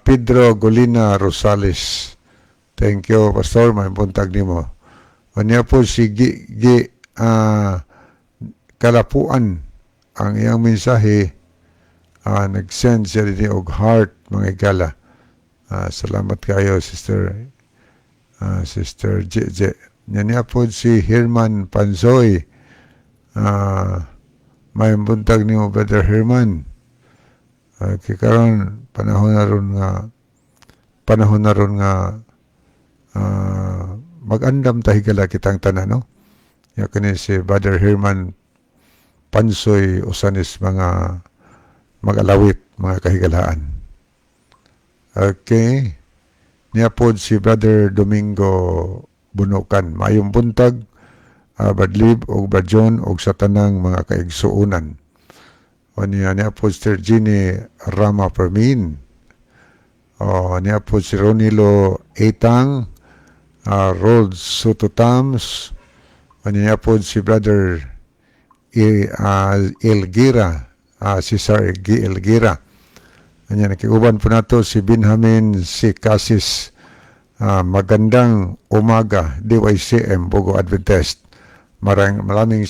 Pedro Golina Rosales. Thank you, Pastor. May buntag nimo. Niya po si Gi, Gi Kalapuan. Ang iyang mensahe, nag-send siya din og heart, mga higala. Salamat kayo, Sister J. J. Niya po si Herman Panzoy. May buntag nimo, Brother Herman. Kay karon panahon na ron nga mag-andam ta, higala, kitang tanan, no? Ya kini si Brother Herman Pansoy usanis mga mag-alawit, mga kahigalaan. Okay. Niya po si Brother Domingo Bunukan. Mayong buntag, Badlib og Brad John og sa tanang mga kaigsuonan. O niya, niya po si Sir Ginny Rama Permin. O niya po si Ronilo Etang, Rold Sototams. O niya po si Brother Elgira, si Sir G. Elgira. Anya, nakiguban po nato si Benjamin si Casis. Magandang umaga, DYCM Bogo Adventist. Maraming, maraming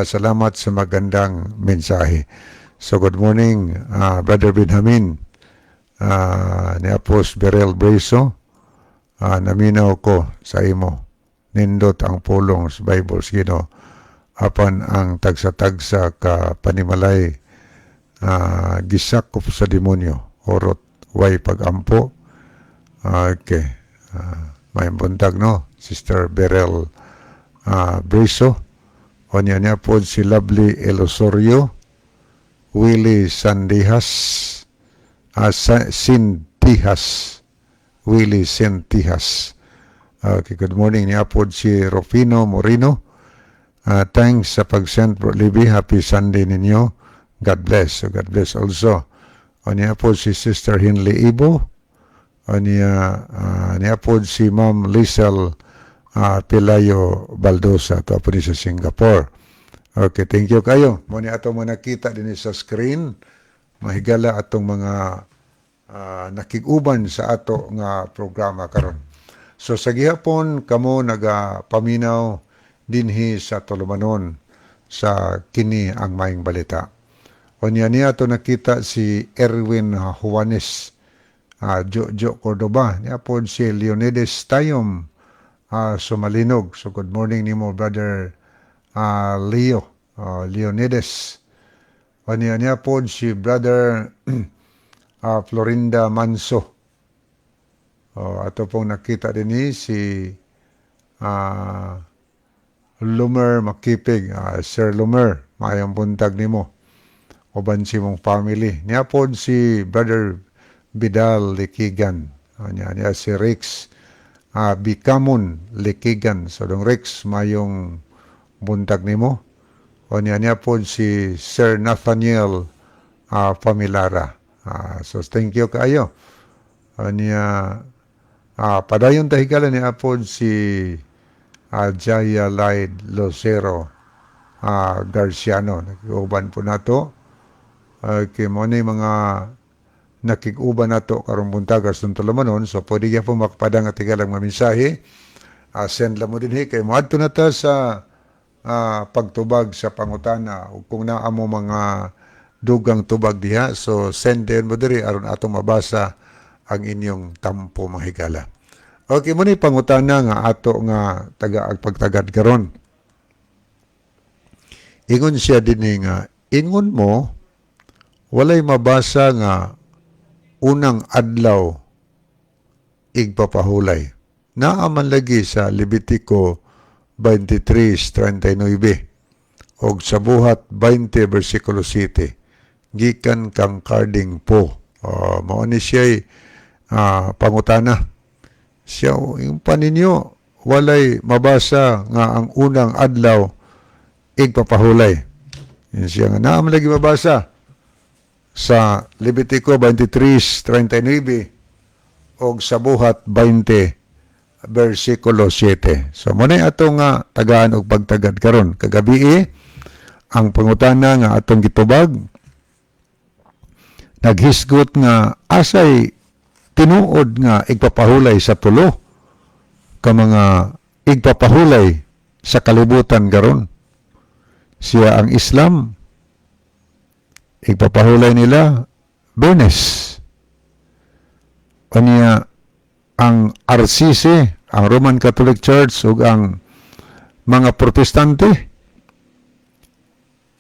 salamat sa magandang mensahe. So good morning, Brother Benjamin. Ni Apos Berel Breso, naminaw ko sa imo. Nindot ang pulong sa Bible sa Ginoo. Apan ang tagsa-tagsa ka panimalay gisakop sa demonyo. Horot way pagampo. Okay. May buntag, no, Sister Berel Briso. O niya, niya po si Lovely Elosorio, Willie Sandihas, Sintihas, Willie Sintihas. Okay, good morning. Niya po si Rufino Morino. Thanks sa pag-send, Bro Libby. Happy Sunday ninyo. God bless. So God bless also. O niya po si Sister Hinley Ibo. O niya, niya po si Ma'am Liesel Pilayo Baldosa. Ito po ni sa Singapore. Okay, thank you kayo. Mo ni ato mo nakita din sa screen. Mahigala atong mga nakiguban sa ato nga programa karon. So sa gihapon kamo nagapaminaw dinhi sa Tulumanon sa kini ang Maayong Balita. Unya niya to nakita si Erwin Juanes, Jojo Cordoba. Niya po si Leonidas Tayom Sumalinog. So good morning nimo, Brother Leo Leonidas. Unya niya po si Brother Florinda Manso. Oh, ato pong nakita din ni si Lumer Makipig, Sir Lumer, maayong buntag nimo uban si mong family. Niya pod si Brother Vidal Likigan. Niya, niya si Rex Bikamon Likigan. So, dong Rex, mayong buntag nimo. O niya, niya pod si Sir Nathaniel Familara. So, thank you kaayo. O niya, padayon ta higala, niya pod si Jaya Light Lucero Garciano. Nakiguban po nato. Okay, mo ni mga nakig-uban nato karong buntag sa tulumanon. So pwede gyapon makapadang at higalang mga mensahe. Send lang mo dinhi kay moadto na ta sa pagtubag sa pangutana ug kung naa mo mga dugang tubag diha, so send din mo diri aron atong mabasa ang inyong tampo, mga higala. Okay, mo ni pangutana nga ato nga taga pagtagad karon. Ingon siya dinhi nga ingon mo walay mabasa nga unang adlaw igpapahulay. Naa man lagi sa Levitico 23:39 og sa Buhat 20 versikulo 7 gikan kang Carding po. Mao ni siya pangutana. Siya yung paninyo walay mabasa nga ang unang adlaw igpapahulay. Yun siya nga naa man lagi mabasa sa Levitico 23:39 og sa Buhat 20 versikulo 7. So mo na ato nga tagaan og pagtagad karon kagabi, ang pangutana nga atong gitubag naghisgot nga asay tinuod nga igpapahulay sa tulo ka mga igpapahulay sa kalibutan karon. Siya ang Islam, igpapahulay nila Bernes. Unya ang RCC, ang Roman Catholic Church, ug ang mga Protestante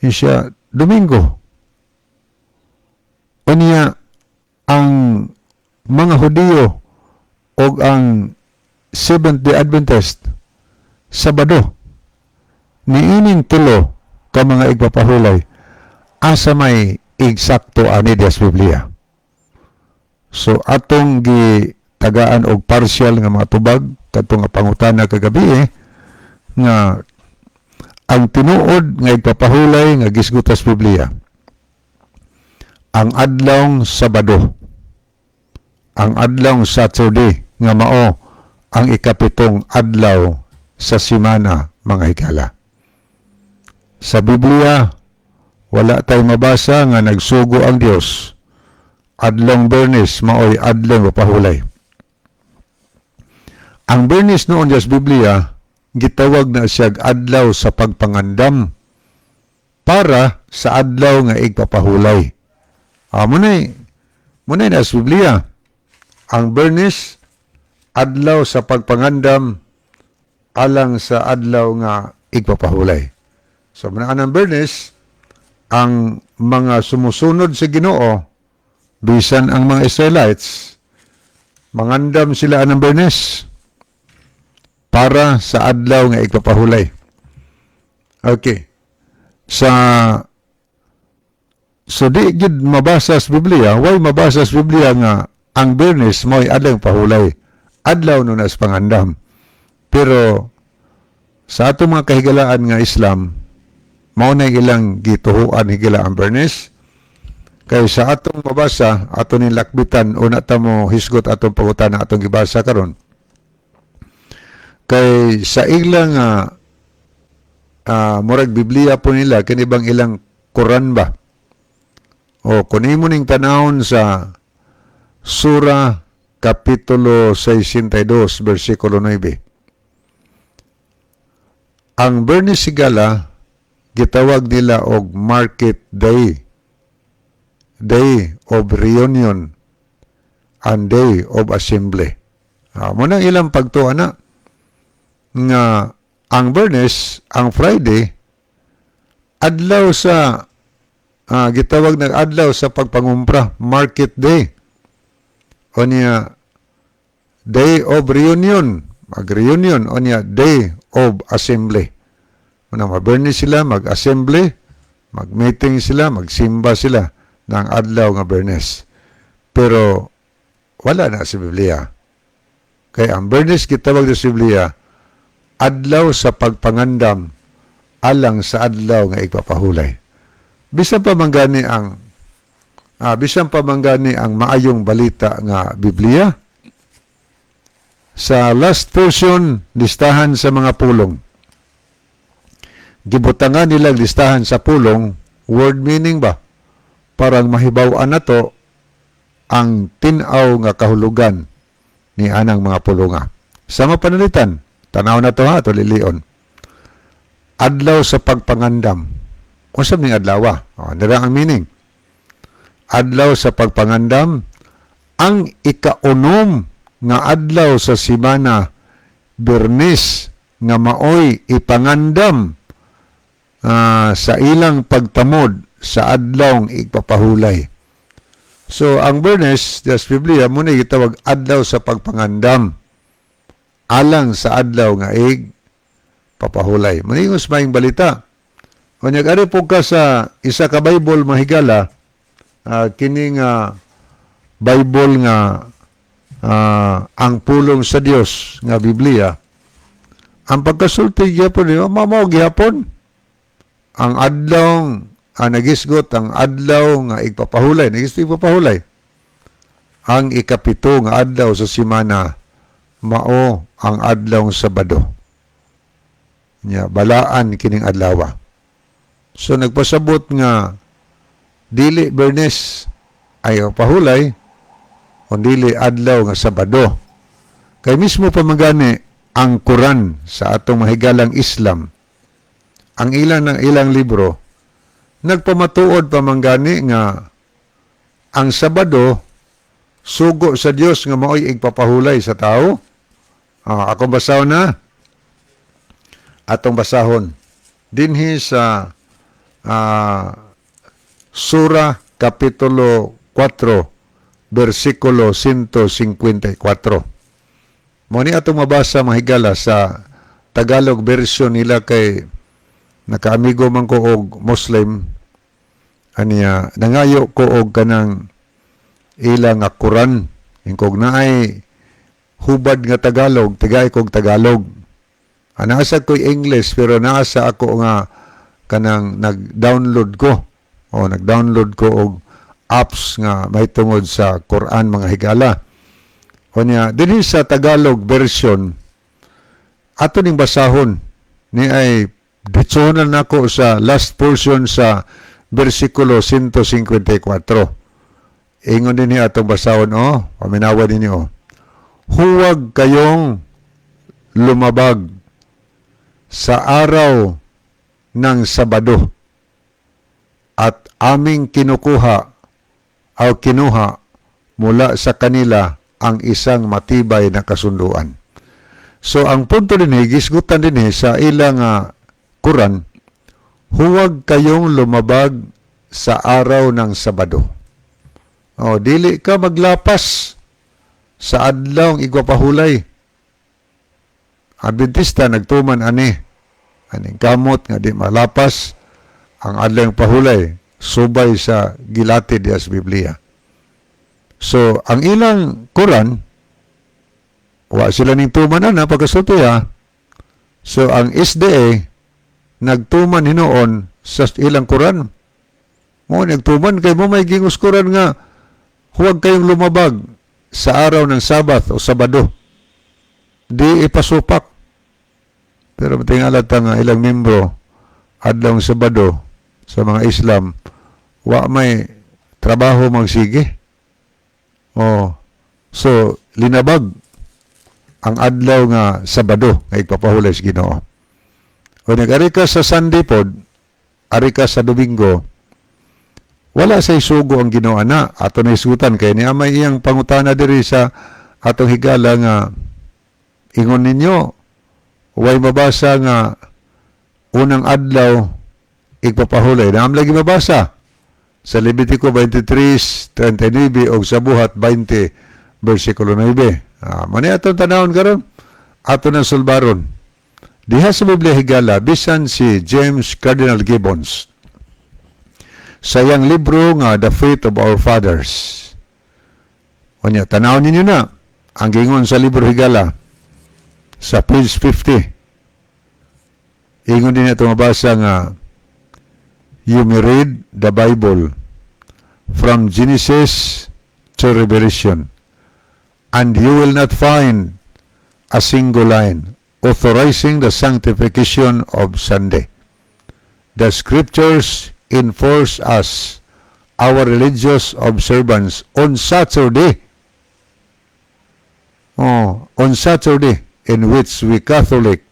siya Domingo. Unya ang mga Hudiyo ug ang Seventh Day Adventist, Sabado. Niining tulo ka mga igpapahulay, asa may eksakto ani diya sa Biblia? So atong gitagaan og partial nga mga tubag kadto nga pangutana kagabi nga ang tinuod nga igpapahulay nga gisgutan sa Biblia, ang adlawng Sabado, ang adlawng Saturday nga mao ang ikapitong adlaw sa simana, mga higala. Sa Biblia, wala tay mabasa nga nagsugo ang Dios adlong Bernes maoy adlong mapahulay. Ang Bernes noon sa Biblia, gitawag na siya adlaw sa pagpangandam para sa adlaw nga igpapahulay. Mo na sa Biblia. Ang Bernes, adlaw sa pagpangandam alang sa adlaw nga igpapahulay. So muna ang Bernes, ang mga sumusunod sa Ginoo, bisan ang mga Israelites, mangandam sila ang Bernes para sa adlaw nga igpapahulay. Okay. So di gid mabasa sa Biblia, way mabasa sa Biblia nga ang Bernes mo'y adlaw pahulay. Adlaw no na sa pangandam. Pero sa atong mga kahigalaan nga Islam, mao na ilang gituhuan higala ang Bernes. Kay sa atong mabasa, ato ning lakbitan, una ta mo hisgot atong pangutana atong gibasa karon. Kay sa ilang murag Biblia po nila, kini bang ilang Quran ba? O kung imo ning tanawon sa Sura Kapitulo 62 versikulo 9. Ang Bernes higala gitawag nila og market day, day of reunion, and day of assembly. Mo nang ilang pagtuo na nga ang Bernes, ang Friday, adlaw sa gitawag ng adlaw sa pagpangumpra, market day. O niya, day of reunion. Mag-reunion o niya day of assembly. Una, mabernis sila, mag-assembly, mag-meeting sila, magsimba sila ng adlaw nga Bernes. Pero wala na sa Biblia. Kaya ang Bernes gitawag sa Biblia, adlaw sa pagpangandam alang sa adlaw nga igpapahulay. Bisan pa manggani ang maayong balita nga Biblia, sa last portion, listahan sa mga pulong. Gibutangan nilang listahan sa pulong, word meaning ba? Parang mahibaw-an na to ang tin-aw nga kahulugan ni anang mga pulunga. Sa mga panalitan, tanaw na to ha, to lilion. Adlaw sa pagpangandam. Unsa ning adlaw? Oh, nira ang meaning. Adlaw sa pagpangandam, ang ikaunom nga adlaw sa simana, Bernis, nga maoy ipangandam sa ilang pagtamod sa adlaw igpapahulay. So ang Bernes, sa Biblia, muna gitawag adlaw sa pagpangandam alang sa adlaw nga ig papahulay. Maningos maing balita. Unyag ari po ka sa isa ka Bible, mahigala, kini nga Bible nga ang pulong sa Dios nga Biblia. Ang pagkasulti gyapon niyo, mao gihapon ang adlaw ang nagisgot ang adlaw nga igpapahulay, nagisgot igpapahulay ang 7 nga adlaw sa simana, mao ang adlaw Sabado. Nya balaan kining adlaw. So nagpasabot nga dili Bernes ay pahulay o dili adlaw nga Sabado. Kay mismo pa magani ang Quran sa atong mahigalang Islam, ang ilang ng ilang libro nagpamatuod pa manggani nga ang Sabado sugo sa Dios nga maoy igpapahulay sa tao. Akong basahon na. Atong basahon dinhi sa Sura Kapitulo 4 versikulo 154. Mo ni atong mabasa, mahigala, sa Tagalog version nila kay nakaamigo man ko og Muslim aniya, nangayo ko og kanang ila nga Quran, ingkog naay hubad nga Tagalog, tigay kog Tagalog. Nasa ko'y English pero nasa ako nga kanang nag-download ko o nag-download ko og apps nga may tungod sa Quran, mga higala. Unya dinhi sa Tagalog version ato ning basahon ni ay ditsohonan nako sa last portion sa versikulo 154. Ingon din niya, atong basahon, oh, paminawa ninyo. Oh. "Huwag kayong lumabag sa araw ng Sabado at aming kinukuha o kinuha mula sa kanila ang isang matibay na kasunduan." So ang punto din eh, gisgutan din eh, sa ilang Quran, huwag kayong lumabag sa araw ng Sabado. O, dili ka maglapas sa adlaw igwapahulay. Adventista nagtuman ani. Aning kamot nga di malapas ang adlaw pahulay subay sa gilatid diya sa Biblia. So, ang ilang Quran, wa sila ning tuman ana pagkasulti ha. So, ang SDA, nagtuman hinuon sa ilang Quran. Mo nagtuman kay mo may gingos Quran nga huwag kayong lumabag sa araw ng Sabath o Sabado. Di ipasupak. Pero matingala ta nga ilang membro adlaw Sabado sa mga Islam wa may trabaho magsige. Oh. So linabag ang adlaw nga Sabado nga igpapahulay sa Ginoo. O nag-ari ka sa Sunday pod, ari ka sa Domingo, wala say sugo ang Ginoo ana. Ato na isutan kay niya may iyang pangutana diri sa atong higala nga ingon ninyo way mabasa nga unang adlaw igpapahulay. Naam lagi mabasa sa Levitico 23:39 o sa Buhat 20 versikulo 9. Mani atong tanawon karon. Ato nang sulbaron. Diha sa Biblia, higala, bisan si James Cardinal Gibbons sa iyang libro nga The Faith of Our Fathers. Unya, tanaw ninyo na ang gingon sa libro, higala, sa page 50. Ingon din ito mabasa nga you may read the Bible from Genesis to Revelation and you will not find a single line authorizing the sanctification of Sunday. The scriptures enforce us our religious observance on Saturday. Oh, on Saturday in which we Catholic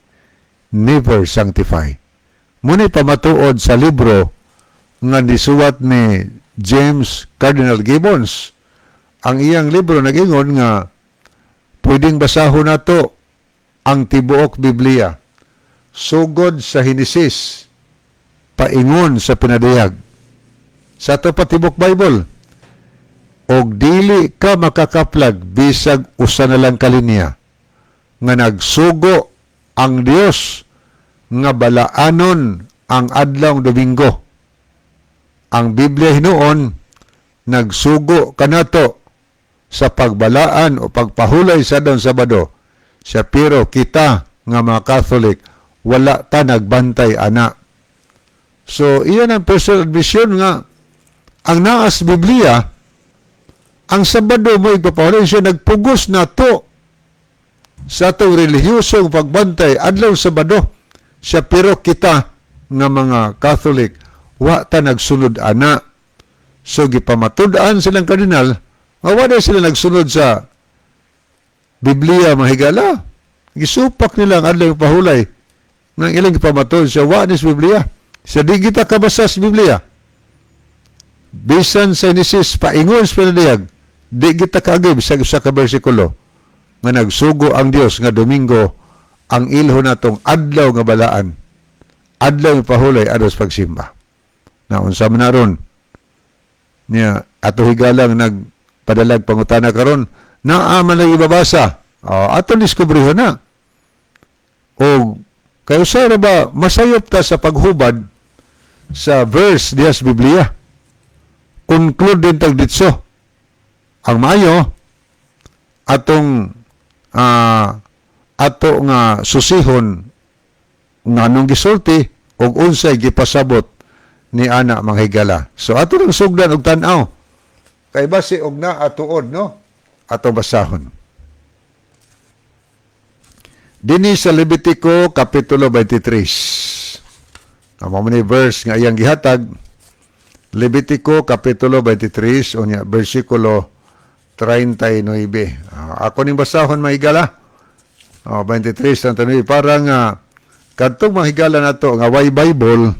never sanctify. Mao nay pamatuod sa libro nga nisuwat ni James Cardinal Gibbons. Ang iyang libro nagingon nga pwedeng basahon nato ang tibuok Biblia sugod sa Henesis paingon sa Pinadayag, sa ato pa tibok Bible, og dili ka makakaplag bisag usa na lang ka linya nga nagsugo ang Dios nga balaanon ang adlaw Domingo. Ang Biblia hinuon nagsugo kanato sa pagbalaan o pagpahulay sa adlaw Sabado siya, pero kita nga mga Catholic wala ta nagbantay ana. So iyan ang personal admission nga ang naa sa Biblia, ang Sabado mo ipapahulay siya, nagpugos nato sa atong relihiyosong pagbantay adlaw Sabado siya, pero kita nga mga Catholic wa ta nagsunod ana. So gipamatud-an silang kardinal nga wa sila nagsunod sa Biblia, mga higala. Gisupak nila ang adlaw pahulay nga ilang gipamatud siya wa ni sa Biblia. Sa di kita kabasa sa Biblia, bisan sa Genesis paingon sa Pinadayag, di kita kaagib sa usa ka bersikulo nga nagsugo ang Dios nga Domingo ang ilho natong adlaw nga balaan, adlaw nga pahulay adlaw sa pagsimba. Na unsa man aron niya ato, higalang nagpadalag pangutana karon, naa man lang ibabasa. Oh, ato diskubrihon na o kayo sa ba masayop ta sa paghubad sa verse diha sa Biblia. Conclude din tag ditso. Ang maayo atong ato nga susihon nga anong gisulti ug unsay gipasabot ni ana, mga higala. So ato nang sugdan og tan-aw kay basi og naa tuod, no, ato basahon dinhi sa Levitico kapitulo 23. Ang mao ni verse nga iyang gihatag, Levitico kapitulo 23 unya bersikulo 39. Ako ning basahon, mga higala. Oh, 23 39 para nga kadtong mga higala nato nga way Bible,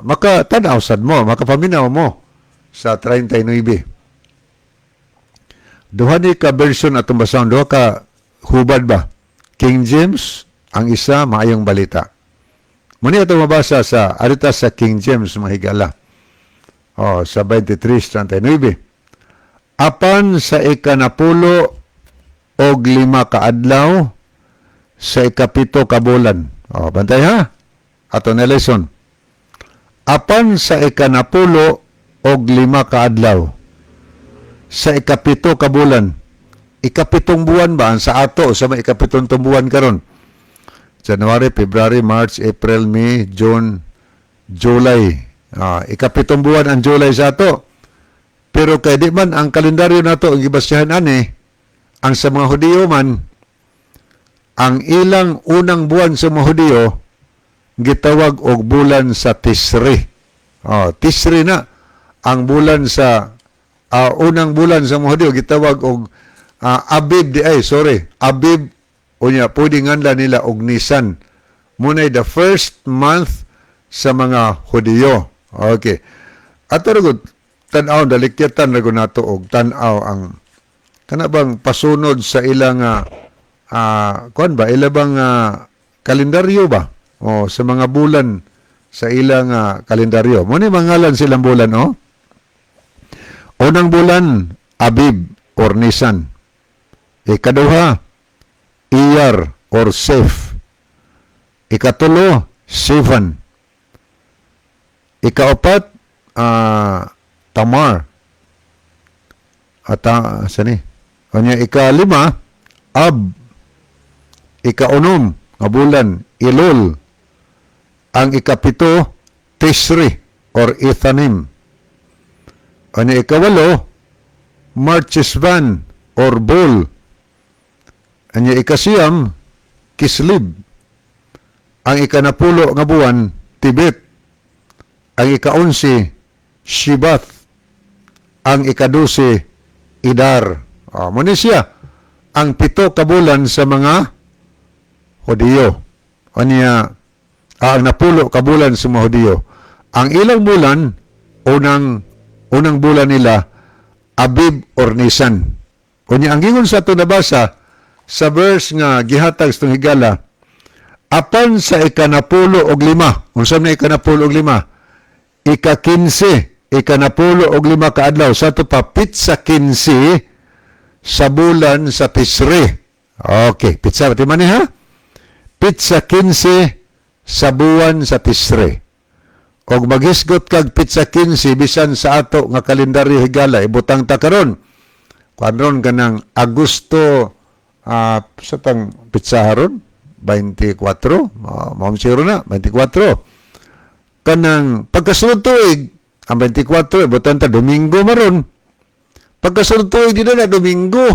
maka-tan-aw sad mo, makapaminaw mo sa 39. Duha ni ka version atong basahon, duha ka hubad ba? King James, ang isa Maayong Balita. Muni ato mabasa sa arita sa King James, mga higala. Oh, sa 23:39. Apan sa 15 ka adlaw sa 7 ka bulan. Oh, bantay ha. Ato na lesson. Apan sa 15 ka adlaw sa 7 ka bulan. 7 buwan ba ang sa ato sa may 7 buwan karon? January, February, March, April, May, June, July. 7 buwan ang July sa ato. Pero kay di man ang kalendaryo nato ang gibasyahan ani, ang sa mga Hudiyo man, ang ilang unang buwan sa mga Hudiyo gitawag og bulan sa Tisri. Oh, Tisri na ang bulan sa unang bulan sa mga Hudiyo gitawag og Abib di ay, sorry, Abib, unya pwede nganla nila og Nisan. Munay the first month sa mga Hudiyo. Okay. Ato ra gud tan-aw, dalikyatan ra gud nato og tan-aw ang kana bang pasunod sa ilang kuan ba, ila bang kalendaryo ba o sa mga bulan sa ilang kalendaryo. Mo ni mangalan silang bulan, oh. Unang bulan, Abib or Nisan. Ikaduha, Iyar or Sef. Ikatulo, Sivan. Ikaapat, Tamar. At sani? Kanya ikalima, Ab. Ikaunom nga bulan, Elul. Ang ikapito, Tisri or Ethanim. Ano ikawalo, Marchesvan or Bul. Anya ikasiyam, Kislib. Ang ikanapulo nga buwan, Tibet. Ang ikaunsi, Shibath. Ang ikadusi, Idar. Oh, mo ni siya ang 7 ka bulan sa mga Hudiyo. Anya, ang 10 ka bulan sa mga Hudiyo. Ang ilang bulan, unang unang bulan nila, Abib or Nisan. Unya, ang gingon sa ato nabasa sa verse nga gihatag sa higala, apan sa ika-15, unsa man ika-15? Ika-15, ika-15 kaadlaw, sa ato pa pitsa 15 sa bulan sa Tisri. Okay, pitsa ba man ni ha? Pitsa 15 sa buwan sa Tisri. Og maghisgot kag pitsa 15 bisan sa ato nga kalendaryo, higala, ibutang ta karon. Kuan ron kanang Agosto, sa tang pitsa haron 24, mao siguro na 24. Kanang pagkasunod tuig ang 24, ibutang ta Domingo maron. Pagkasunod tuig di na Domingo.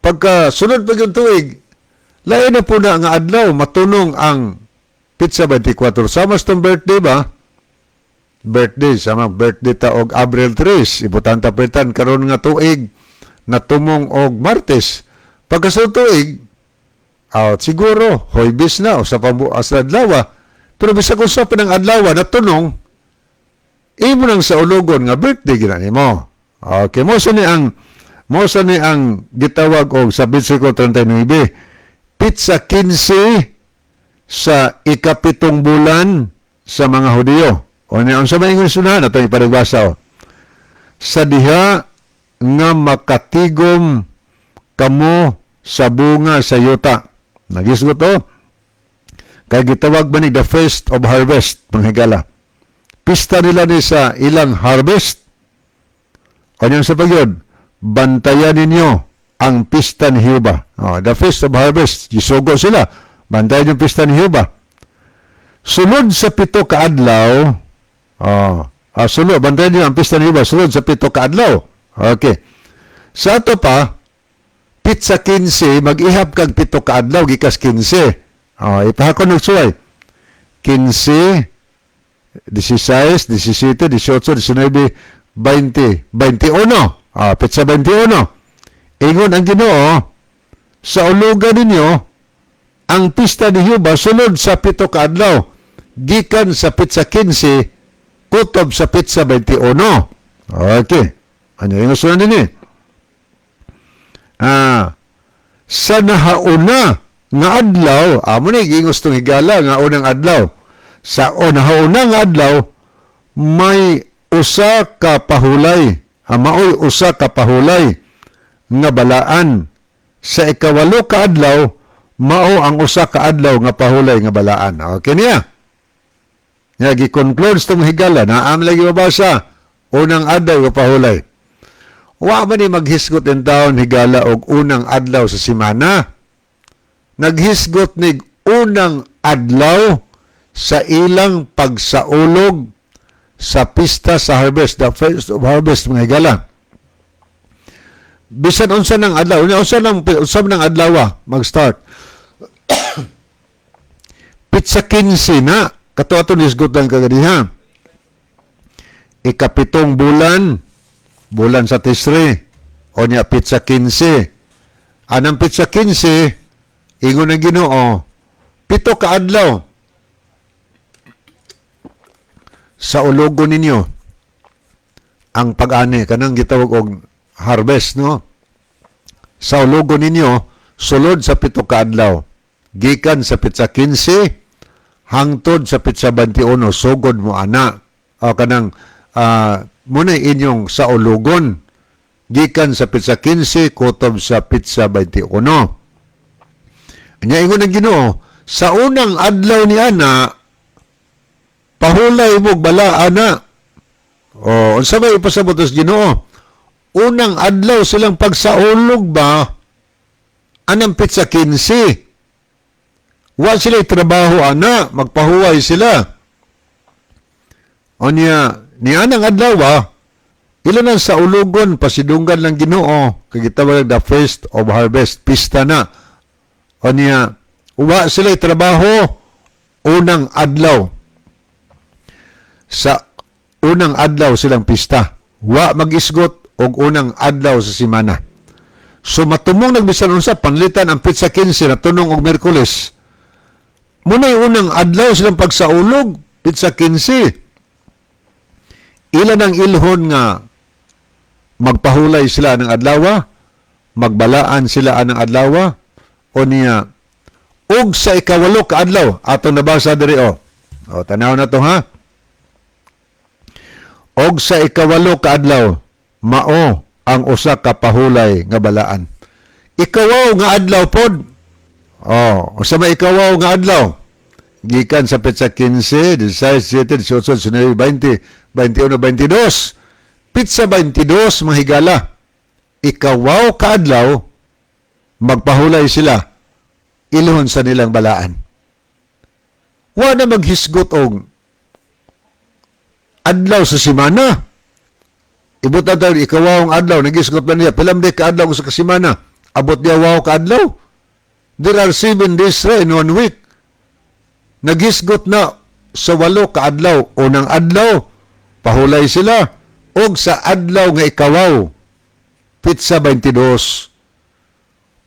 Pagkasunod pag yung tuig, lain na po na nga adlaw matunong ang pitsa 24. Sama sa birthday ba? Birthday, sama birthday ta og Abril 3. Ibutan ta pertan karon nga tuig natumong og Martes. Pagkasunod tuig, out siguro, Huwebes na o sa sa adlaw. Pero bisag unsa pa ng adlaw natunong, imo nang sa ulugon nga birthday gina nimo. Okay, mo sa ni ang gitawag og sa versikulo 39. Pitsa 15 sa 7 bulan sa mga Hudiyo. O niya, unsa may ingon sunahan ato ipanigbasa o. Sa diha nga makatigom kamo sa bunga sa yuta. Nagisgot to. Kay gitawag ba ni the Feast of Harvest, mga higala. Pista nila ni sa ilang harvest. Kanyang sa pagyod, bantayan ninyo ang pista ni Jehova. Oh, the Feast of Harvest, gisugo sila. Bantayan yung pista ni Jehova. Sunod sa 7 kaadlaw, oh, sunod, bantayan ninyo ang pista ni Jehova, sunod sa 7 kaadlaw. Okay. Sa ato pa, pitsa 15, mag-ihap kag 7 kaadlaw, gikas 15. Oh, ipahakon ng suway. 15, 16, 17, 18, 19, 20, 21. Petsa 21. Ingon ang Ginoo, sa ulugan ninyo, ang pista ni Jehova sunod sa 7 kaadlaw, gikan sa petsa 15, kutob sa petsa 21. Okay. Ano yung sunod din eh? Sa nahauna nga adlaw, amo ni gingos tong higala nga unang adlaw. Sa o nahauna nga adlaw, may usa ka pahulay, maoy usa ka pahulay nga balaan. Sa 8 ka adlaw, mao ang usa ka adlaw nga pahulay nga balaan. Okay niya. Nga gi-conclude tong higala na am lagi mabasa unang adlaw nga pahulay. Wa man ni maghisgot in taon, higala, og unang adlaw sa simana. Naghisgot nig unang adlaw sa ilang pagsaulog sa pista sa harvest, the Feast of Harvest, mga higala. Bisan unsa nang adlaw, unya unsa nang adlaw mag-start. Pitsa 15 na, kato ato nisgot lang kaganiha. 7 bulan, bulan sa Tisri, o niya pitsa 15. Anang pitsa 15, ingon ang Ginoo, 7 ka adlaw sa ulogo ninyo ang pag-ani kanang gitawag og harvest, no, sa ulogo ninyo sulod sa 7 ka adlaw gikan sa pitsa 15 hangtod sa pitsa 21, sugod mo ana o kanang muna inyong sa ulugon. Gikan sa petsa 15 kutob sa petsa 21. Nya ingon ang Ginoo, sa unang adlaw ni ana pahulay mo bala ana. O unsa may ipasabot sa Ginoo? Unang adlaw silang pagsaulog ba anang petsa 15. Wa sila trabaho ana, magpahuway sila. O niya, ni anang adlaw ba, ilan ang saulugon, pasidunggan lang Ginoo, kay gitawag the Feast of Harvest, pista na. O niya, wa sila trabaho unang adlaw. Sa unang adlaw silang pista. Wa magisgot og unang adlaw sa simana. So matumong nagbisan unsa panlitan ang petsa 15 na tunong og Miyerkules. Muna'y unang adlaw silang pagsaulog, petsa 15. Ilan ang ilhon nga magpahulay sila ng adlawa, magbalaan sila ng adlawa, o niya, ug sa ikawalo ka adlaw, atong nabasa diri o. O, tanaw na to ha. Og sa ikawalo ka adlaw, mao ang usa ka pahulay nga balaan. Ikawaw nga adlaw pod. Oh, usa may ikawaw nga adlaw. Gikan sa petsa 15, 16, 17, 18, 19, 20, 21, 22. Petsa 22, mga higala. Ikawaw ka adlaw, magpahulay sila. Ilhon sa nilang balaan. Wa na maghisgot og adlaw sa simana. Ibot na tayo, ikawaw ang adlaw, nagisgot na niya, pilam di ka adlaw sa kasimana. Abot niya waw ka adlaw. There are 7 days ra in one week. Nagisgot na sa 8 ka adlaw. Unang adlaw, pahulay sila. Og sa adlaw nga ikawaw, petsa 22.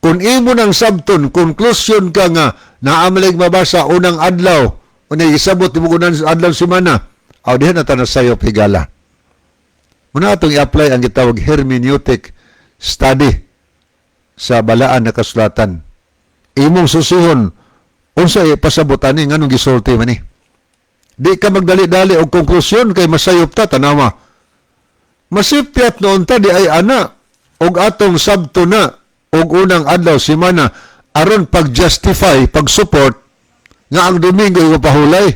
Kung imo nang sabton, conclusion ka nga naamalig mabasa unang adlaw, unay isabot mo unang adlaw semana, aw diha na ta nasayop, higala. Muna atong i-apply ang gitawag hermeneutic study sa balaan na kasulatan. Imong susihon unsa ipasabot ani, nganong gisulti man ni. Di ka magdali-dali og konklusyon kay masayop ta, tanawa. Masipyat noon ta di ay ana og atong sabto na og unang adlaw semana aron pag-justify, pag-support nga ang Domingo ipahulay.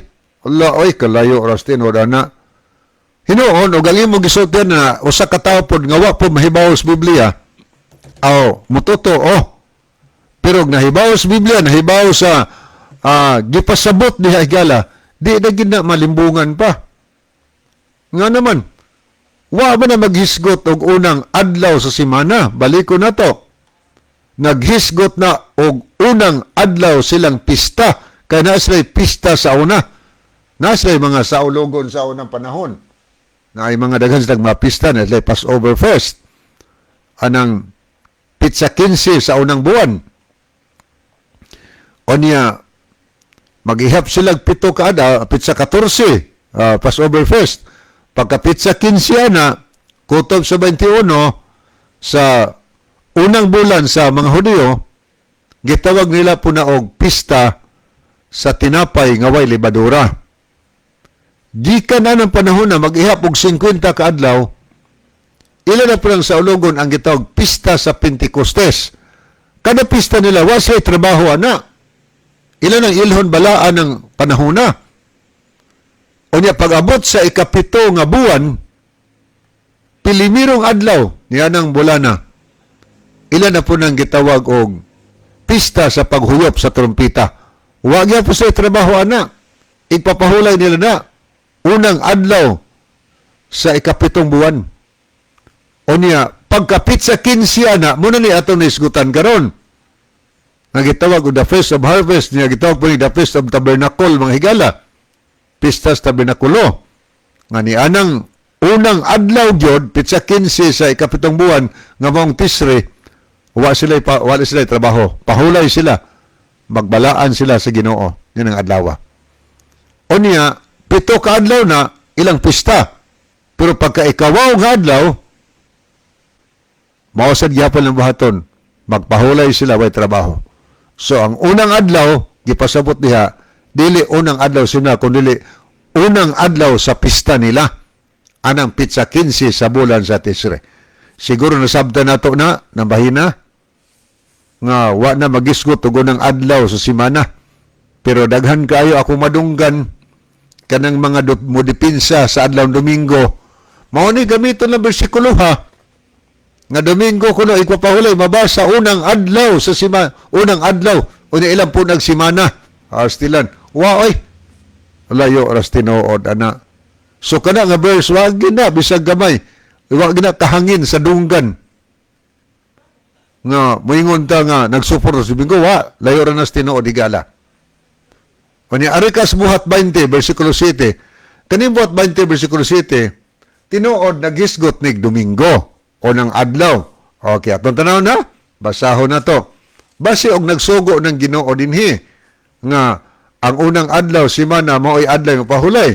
Allah, oy, kalayo oras tinuod ana. Hinuon og ang imong gisultian na usa ka tawo pod nga wa po mahibaw sa Biblia. Aw, mututo oh. Pero og nahibaw sa Biblia, nahibaw sa gipasabot ni higala, di na gid na malimbungan pa. Nga naman, wa ba na maghisgot og unang adlaw sa semana? Baliko na to. Naghisgot na og unang adlaw silang pista. Kay naa sila'y pista sa una. Naa sila'y mga saulogon sa unang panahon. Na ay mga daghan silang mga pista na sila'y Passover Feast. Anang petsa 15 sa unang buwan. O niya, mag-ihap sila 7 ka petsa 14, Passover Feast. Pagka petsa 15 na, kutob sa 21, sa unang bulan sa mga Hudiyo, gitawag nila po na og pista sa tinapay nga way lebadura. Gikan na ng panahon na mag-ihap og 50 ka adlaw, ila na po lang saulogon ang gitawag pista sa Pentecostes. Kada pista nila, wa sila trabaho ana. Ila nang ilhon balaan ng panahon na. O niya, pag-abot sa 7 nga buwan, pilimirong adlaw niya ng bulana, ila na po nang gitawag og pista sa paghuyop sa trumpita. Wa po sa trabaho ana. Ipapahulay nila na unang adlaw sa 7 buwan. O niya, pagka petsa 15 ana, muna ni atong naisgutan karon. Nga gitawag og the Feast of Harvest, niya gitawag po ni the Feast of Tabernacle, mga higala. Pista sa Tabernakulo. Nga ni anang unang adlaw gyud, petsa 15 sa 7 buwan, nga maong Tisri, wa sila trabaho. Pahulay sila. Magbalaan sila sa Ginoo. Yan ang adlaw. O niya, 7 ka adlaw na ilang pista. Pero pagka ikawaw nga adlaw, mao sad gyapon ang buhaton, magpahulay sila, way trabaho. So ang unang adlaw, gipasabot diha, dili unang adlaw sila, kundi unang adlaw sa pista nila. Anang petsa 15 sa bulan sa Tisre. Siguro nasabtan nato na nabahina nga wa na magisgot og unang adlaw sa simana. Pero daghan kaayo ako madunggan kanang mga modipinsa sa adlaw Domingo. Mao ni gamiton na bersikulo ha. Nga Domingo kuno igpapahulay mabasa unang adlaw sa sima, unang adlaw unya ilang po nagsimana. Astilan. Wa oy. Layo ras tinuod ana. So kana nga verse wa gina bisag gamay. Wa gina kahangin sa dunggan. Nga moingon ta nga nagsuporta sa Domingo, wa layo ra nas tinuod, higala. Unya ari kas Buhat 20 versikulo 7. Kaning Buhat 20 versikulo 7, tinuod naghisgot nig Domingo o ng adlaw. Okay, atong tanaw na, basahon na to. Base og nagsugo ng Ginoo dinhi nga ang unang adlaw simana mao'y adlaw pahulay.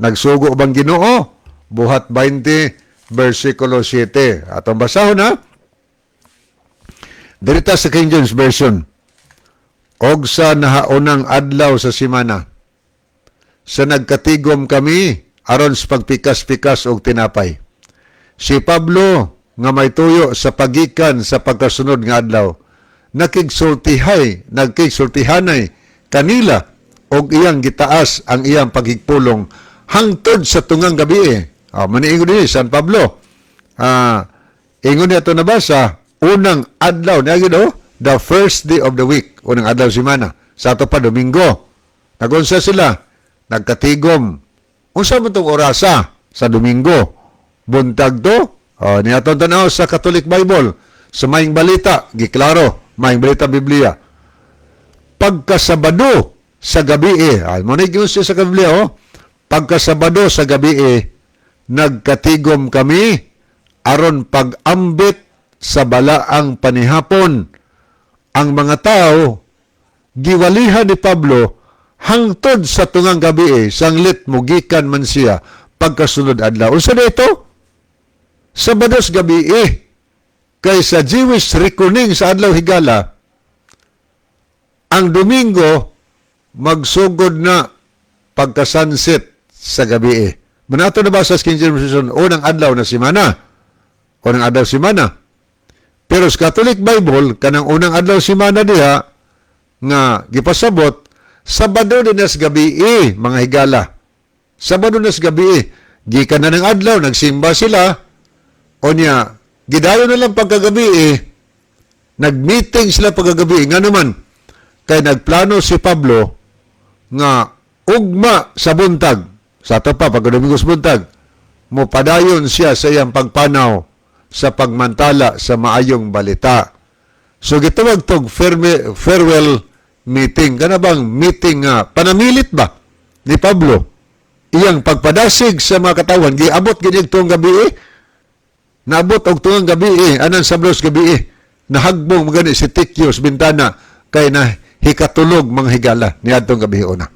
Nagsugo bang Ginoo? Buhat 20 versikulo 7. Atong basahon na. Dirita sa King James Version. Og sa nahaunang adlaw sa simana, sa nagkatigom kami aron sa pagpikas-pikas og tinapay. Si Pablo nga may tuyo sa pagikan sa pagkasunod nga adlaw, nakigsultihay, nagkigsultihanay kanila og iyang gitaas ang iyang pagigpulong hangtod sa tungang gabi. Ah, maniingon din San Pablo. Ingon niya ito nabasa, unang adlaw, niya gid oh, the first day of the week, unang adlaw simana. Sa ato pa, Domingo. Nagunsa sila, nagkatigom. Unsa man tong orasa sa Domingo? Buntag to? Oh, niya atong tanaw sa Catholic Bible. Sa Maayong Balita, giklaro, Maayong Balita Biblia. Pagkasabado sa gabi eh, ay, mo na siya sa Biblia, oh. Pagkasabado sa gabi eh, nagkatigom kami aron pag-ambit sa balaang panihapon. Ang mga tao giwalihan ni Pablo hangtod sa tungang gabi eh, sanglit mugikan man siya pagkasunod adlaw. Unsa dito? Sabados gabi eh. Kay sa Jewish reckoning sa adlaw, higala, ang Domingo magsugod na pagka-sunset sa gabi eh. Manato na ba sa King James Version, unang adlaw na simana? Unang adlaw simana. Pero sa Catholic Bible, kanang unang adlaw simana diha, nga gipasabot, Sabado din nas gabi eh, mga higala. Sabado nas gabi eh. Gikan na ng adlaw, nagsimba sila. O niya, gidayon na lang pagkagabi eh. Nag-meeting sila pagkagabi. Nga naman, kay nagplano si Pablo nga ugma sa buntag, sa ato pa, pagka Domingo sa buntag, mopadayon siya sa iyang pagpanaw sa pagmantala sa Maayong Balita. So gitawag tog farewell meeting. Kana bang meeting nga panamilit ba ni Pablo? Iyang pagpadasig sa mga katawan, giabot gid tong gabi eh. Naabot og tungang gabi eh, anan sa blos gabi eh. Nahagbong magani si Tikyos bintana kay na hikatulog, mga higala, niadtong gabi una.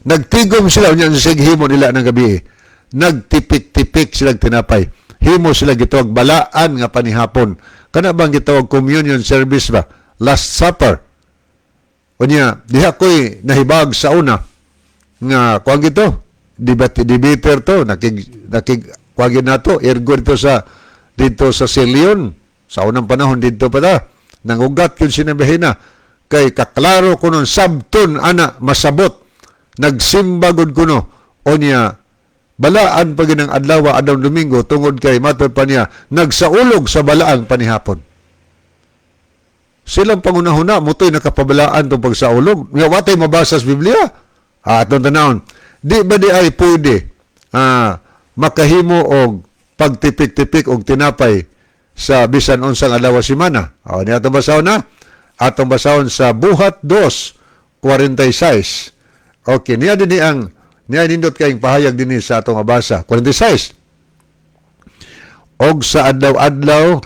Nagtigom sila unya sa himo nila ng gabi eh. Nagtipik-tipik sila tinapay. Himo sila gitawag balaan nga panihapon. Kana bang gitawag communion service ba? Last Supper. Unya, diha ko'y nahibag sa una nga kuan gito, debat debater to, nakig nakig kuan na to, ergo dito sa Silion sa unang panahon dito pa ta nangugat yun sinabihina kay kaklaro kuno sabton ana masabot nagsimba gud kuno onya balaan pa ginang adlaw, adlaw Domingo, tungod kay matod pa niya nagsaulog sa balaang panihapon. Silang pangunahuna mutoy nakapabalaan tong pagsaulog nga watay mabasa sa Biblia. Atong tanawon, di ba di ay pwede makahimo og pagtipik-tipik og tinapay sa bisan unsang adlaw semana? Ni atong basahon na, atong basahon sa Buhat 2:46. Okay, niya din ang niya nindot kayong pahayag dinhi sa atong mabasa. 46. Og sa adlaw-adlaw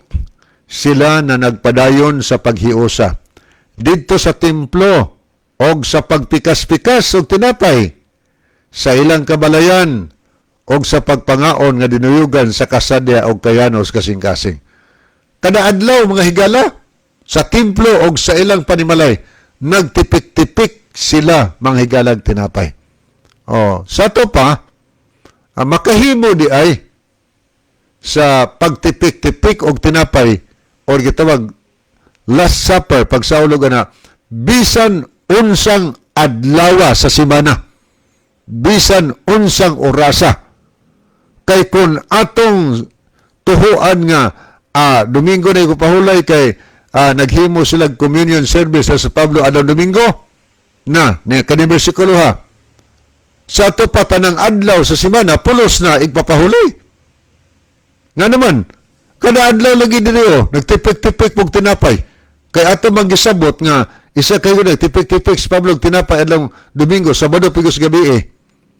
sila na nagpadayon sa paghiusa didto sa templo og sa pagpikas-pikas og tinapay sa ilang kabalayan og sa pagpangaon nga dinuyugan sa kasadya og kayanos kasing-kasing. Kada adlaw, mga higala, sa templo og sa ilang panimalay nagtipik-tipik sila, mga higalag, tinapay. Oh, sa to pa, makahimo di ay Sa pagtipik-tipik og tinapay or gitawag Last Supper, pagsaulog ana, bisan unsang adlawa sa simana, bisan unsang orasa. Kay kung atong tuhuan nga Domingo na pahulay kay naghimo sila communion service sa Pablo adlaw Domingo na ni kani bersikulo ha, sa ato pa tanang adlaw sa simana pulos na igpapahulay. Nga naman kada adlaw lagi diri, oh, nagtipik-tipik og tinapay, kay ato manggisabot nga isa kayo nagtipik-tipik si Pablo og tinapay adlaw Domingo, Sabado pigos gabi eh.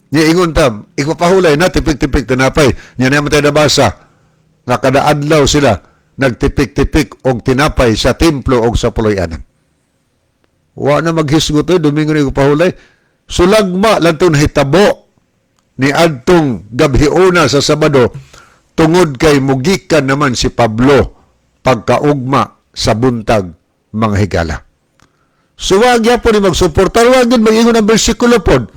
Niya ingon ta, igpapahulay na tipik-tipik tinapay. Niya naman tayo nabasa nga kada adlaw sila nagtipik-tipik og tinapay sa templo og sa puloy-anan. Wa na maghisgot oy, Domingo na igpapahulay. Sulagma lang itong nahitabo ni adtong gabhiona sa Sabado tungod kay mugikan naman si Pablo pagkaugma sa buntag, mga higala. So wag gyapon ni magsuportar, wag gyud mag-ingon ang bersikulo pod.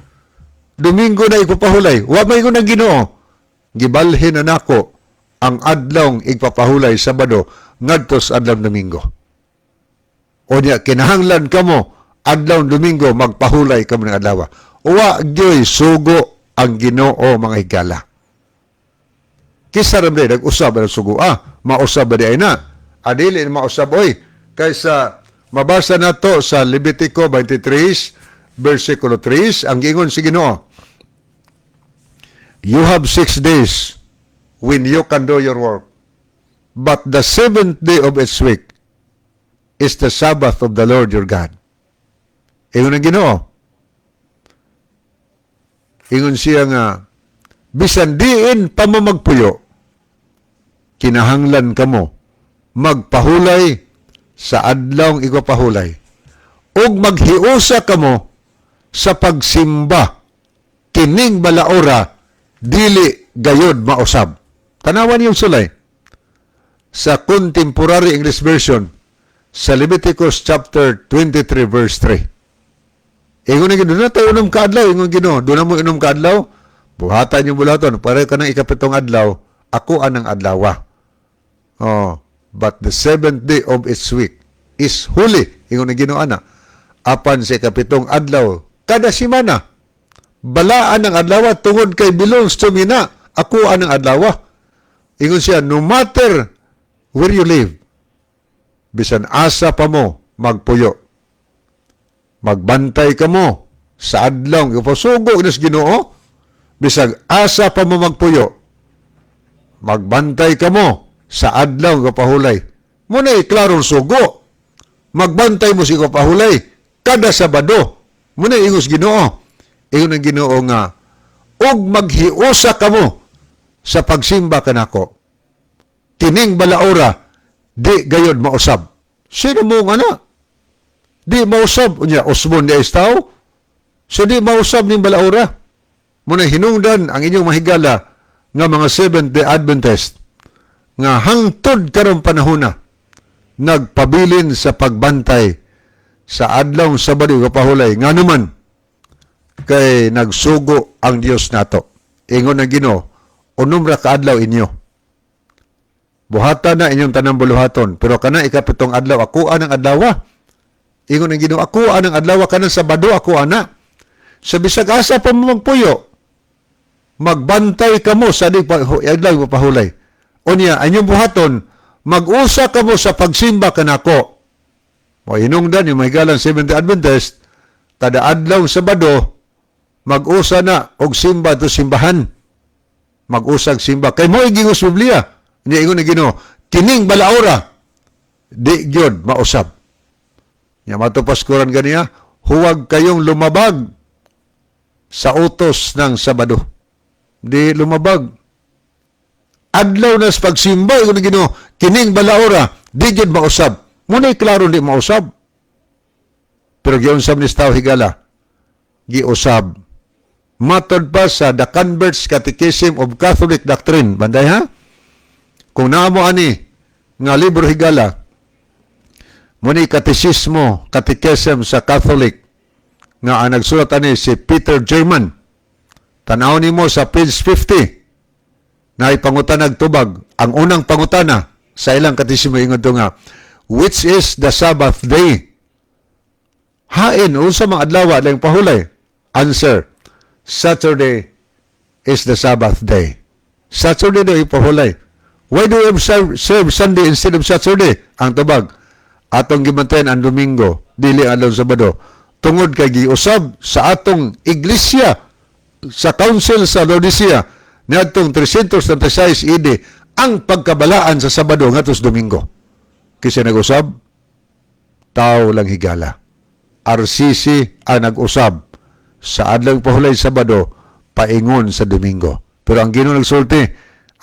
Domingo na igpapahulay. Wa maingon ang Ginoo. Gibalhin na nako ang adlawng igpapahulay Sabado ngadto sa adlaw Domingo. O niya, kinahanglan kamo adlaw Domingo magpahulay kamo ng adlaw. Wa gyoy sugo ang Ginoo, mga higala. Kisa ra nag-usab ang sugo. Mausab ba di ay na? Adili mausab oy. Kaysa mabasa nato sa Levitico 23 versikulo 3, ang giingon si Ginoo, "You have 6 days when you can do your work. But the seventh day of each week is the Sabbath of the Lord your God." Ingon ang Ginoo. Ingon siya nga, bisan diin pa mo magpuyo, kinahanglan kamo magpahulay sa adlawng igpapahulay. Ug maghiusa kamo sa pagsimba kining balaora dili gayod mausab. Tanawan yung sulay sa Contemporary English Version sa Leviticus chapter 23 verse 3. Ingon na Ginoo, na tayo unom kaadlaw, ingon Ginoo, doon na mo inom kaadlaw, buhatan yung bulaton, pare ka ng ikapitong adlaw, ako anang adlawa. Oh, but the seventh day of each week is holy, ingon ng Ginoo ana. Apan sa ikapitong adlaw, kada simana, balaan ang adlaw tungod kay belongs to me na, ako anang adlaw. Ingon siya, no matter where you live, bisan asa pa mo magpuyo, magbantay ka mo sa adlaw, ipasugo ni Ginoo, bisag asa pa mo magpuyo, magbantay ka mo sa adlaw pahulay. Muna klarong sugo. Magbantay mo sa pahulay kada Sabado. Muna ingos Ginoo. Ingon ang Ginoo nga og maghiusa kamo sa pagsimba kanako. Kining balaora di gayod mausab. Sino mo nga na? Di mausab unya usbon di tao. So di mausab ning balaora. Muna hinungdan ang inyong mahigala nga mga Seventh Day Adventist nga hangtod karong panahona nagpabilin sa pagbantay sa adlaw Sabado pahulay, nganuman kay nagsugo ang Dios nato. Ingon ang Ginoo, unom ra ka adlaw inyo. Buhatan na inyong tanang buluhaton, pero kana ikapitong adlaw ako anang adlawa. Ingon ang Ginoo, ako anang adlawa, kanang Sabado ako ana. Sa bisag asa pa mo magpuyo, magbantay kamo sa di pa, adlaw pahulay. Unya, inyong buhaton, mag-usa kamo sa pagsimba kanako. O hinungdan yung mahigalang Seventh Adventist, kada adlaw Sabado, mag-usa na og simba to simbahan. Mag-usag simba. Kay mo igingos Biblia. Hindi ingon ni Ginoo, kining balaora, di gyud mausab. Nya matupaskuran ganiya, huwag kayong lumabag sa utos ng Sabado. Di lumabag. Adlaw na sa pagsimba, ingon ni Ginoo, kining balaora, di gyud mausab. Muna'y klaro di mausab. Pero giunsab ni tao, higala, giusab. Matod pa sa The Converts Catechism of Catholic Doctrine. Banday ha? Kung naamo ani nga libro, higala, muni katesismo, catechism sa Catholic nga ang nagsulat ani si Peter German. Tanaw nimo sa page 50. Na ipangutanag tubag. Ang unang pangutana sa ilang katisimo, ingon to nga, "Which is the Sabbath day?" Hain, unsa mga adlaw lang pahulay? Answer, "Saturday is the Sabbath day." Saturday daw ipahulay. "Why do you observe Sunday instead of Saturday?" Ang tubag, "Atong gibantayan ang Domingo, dili ang adlaw Sabado. Tungod kay giusab sa atong iglesia sa Council sa Laodicea niadtong 336 AD ang pagkabalaan sa Sabado ngadto sa Domingo." Kasi nag-usab, tao lang, higala. RCC ang nag-usab sa adlaw pahulay Sabado paingon sa Domingo. Pero ang Ginoo nagsulti,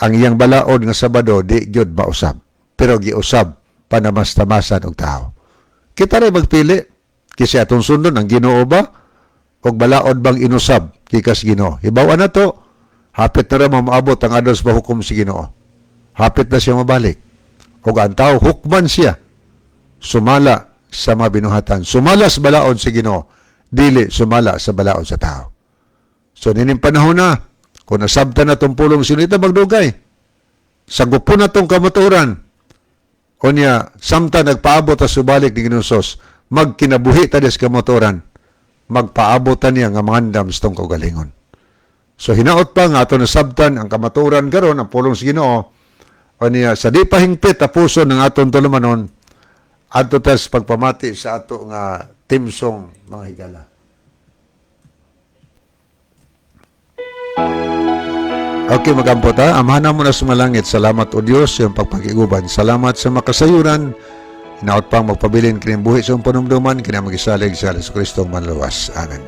ang iyang balaod nga Sabado di gyud mausab. Pero giusab panamastamasan og tao. Kita rin magpili kasi atong sundon ang Ginoo ba og balaod bang inusab gikas Ginoo. Hibaw-an na to, hapit na ra maabot ang adlaw sa pahukom si Ginoo. Hapit na siya mabalik. Og ang tao hukman siya sumala sa mga binuhatan. Sumala sa balaod sa Ginoo, dili sumala sa balaod sa tao. So nining panahon na, kung nasabtan na tong pulong sinita magdugay, sagupon na tong kamatuoran, unya, samtang nagpaabot ta subalik ni Ginoong Hesus, magkinabuhi ta des kamatuoran, magpaabot ta niya nga mangandam sa tong kaugalingon. So hinaot pa nga ato nasabtan ang kamatuoran karon, ang pulong sa Ginoo, unya sa di pa hingpit tapuson ng aton tulumanon, adto tas pagpamati sa ato nga theme song, mga higala. Okay, magampo ta. Amahan mo na sa malangit. Salamat o Diyos sa iyong pagpakiguban. Salamat sa makasayuran. Hinaot pang magpabilin kining buhi sa iyong panumduman, kini magisalig sa Hesus Kristo manluwas. Amen.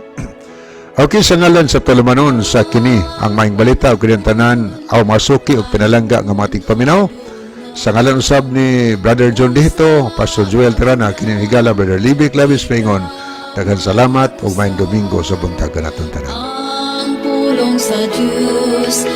Okay, sa ngalan sa tulumanon sa kini ang maayong balita ug kining tanan aw masuki ug pinalangga nga mga tigpaminaw. Sa ngalan usab ni Brother John Dihito, Pastor Joel Terana, kini higala Brother Libby Clavis Pingon. Daghan salamat ug maayong Domingo sa buntag kanatong tanan. Ang pulong sa Diyos.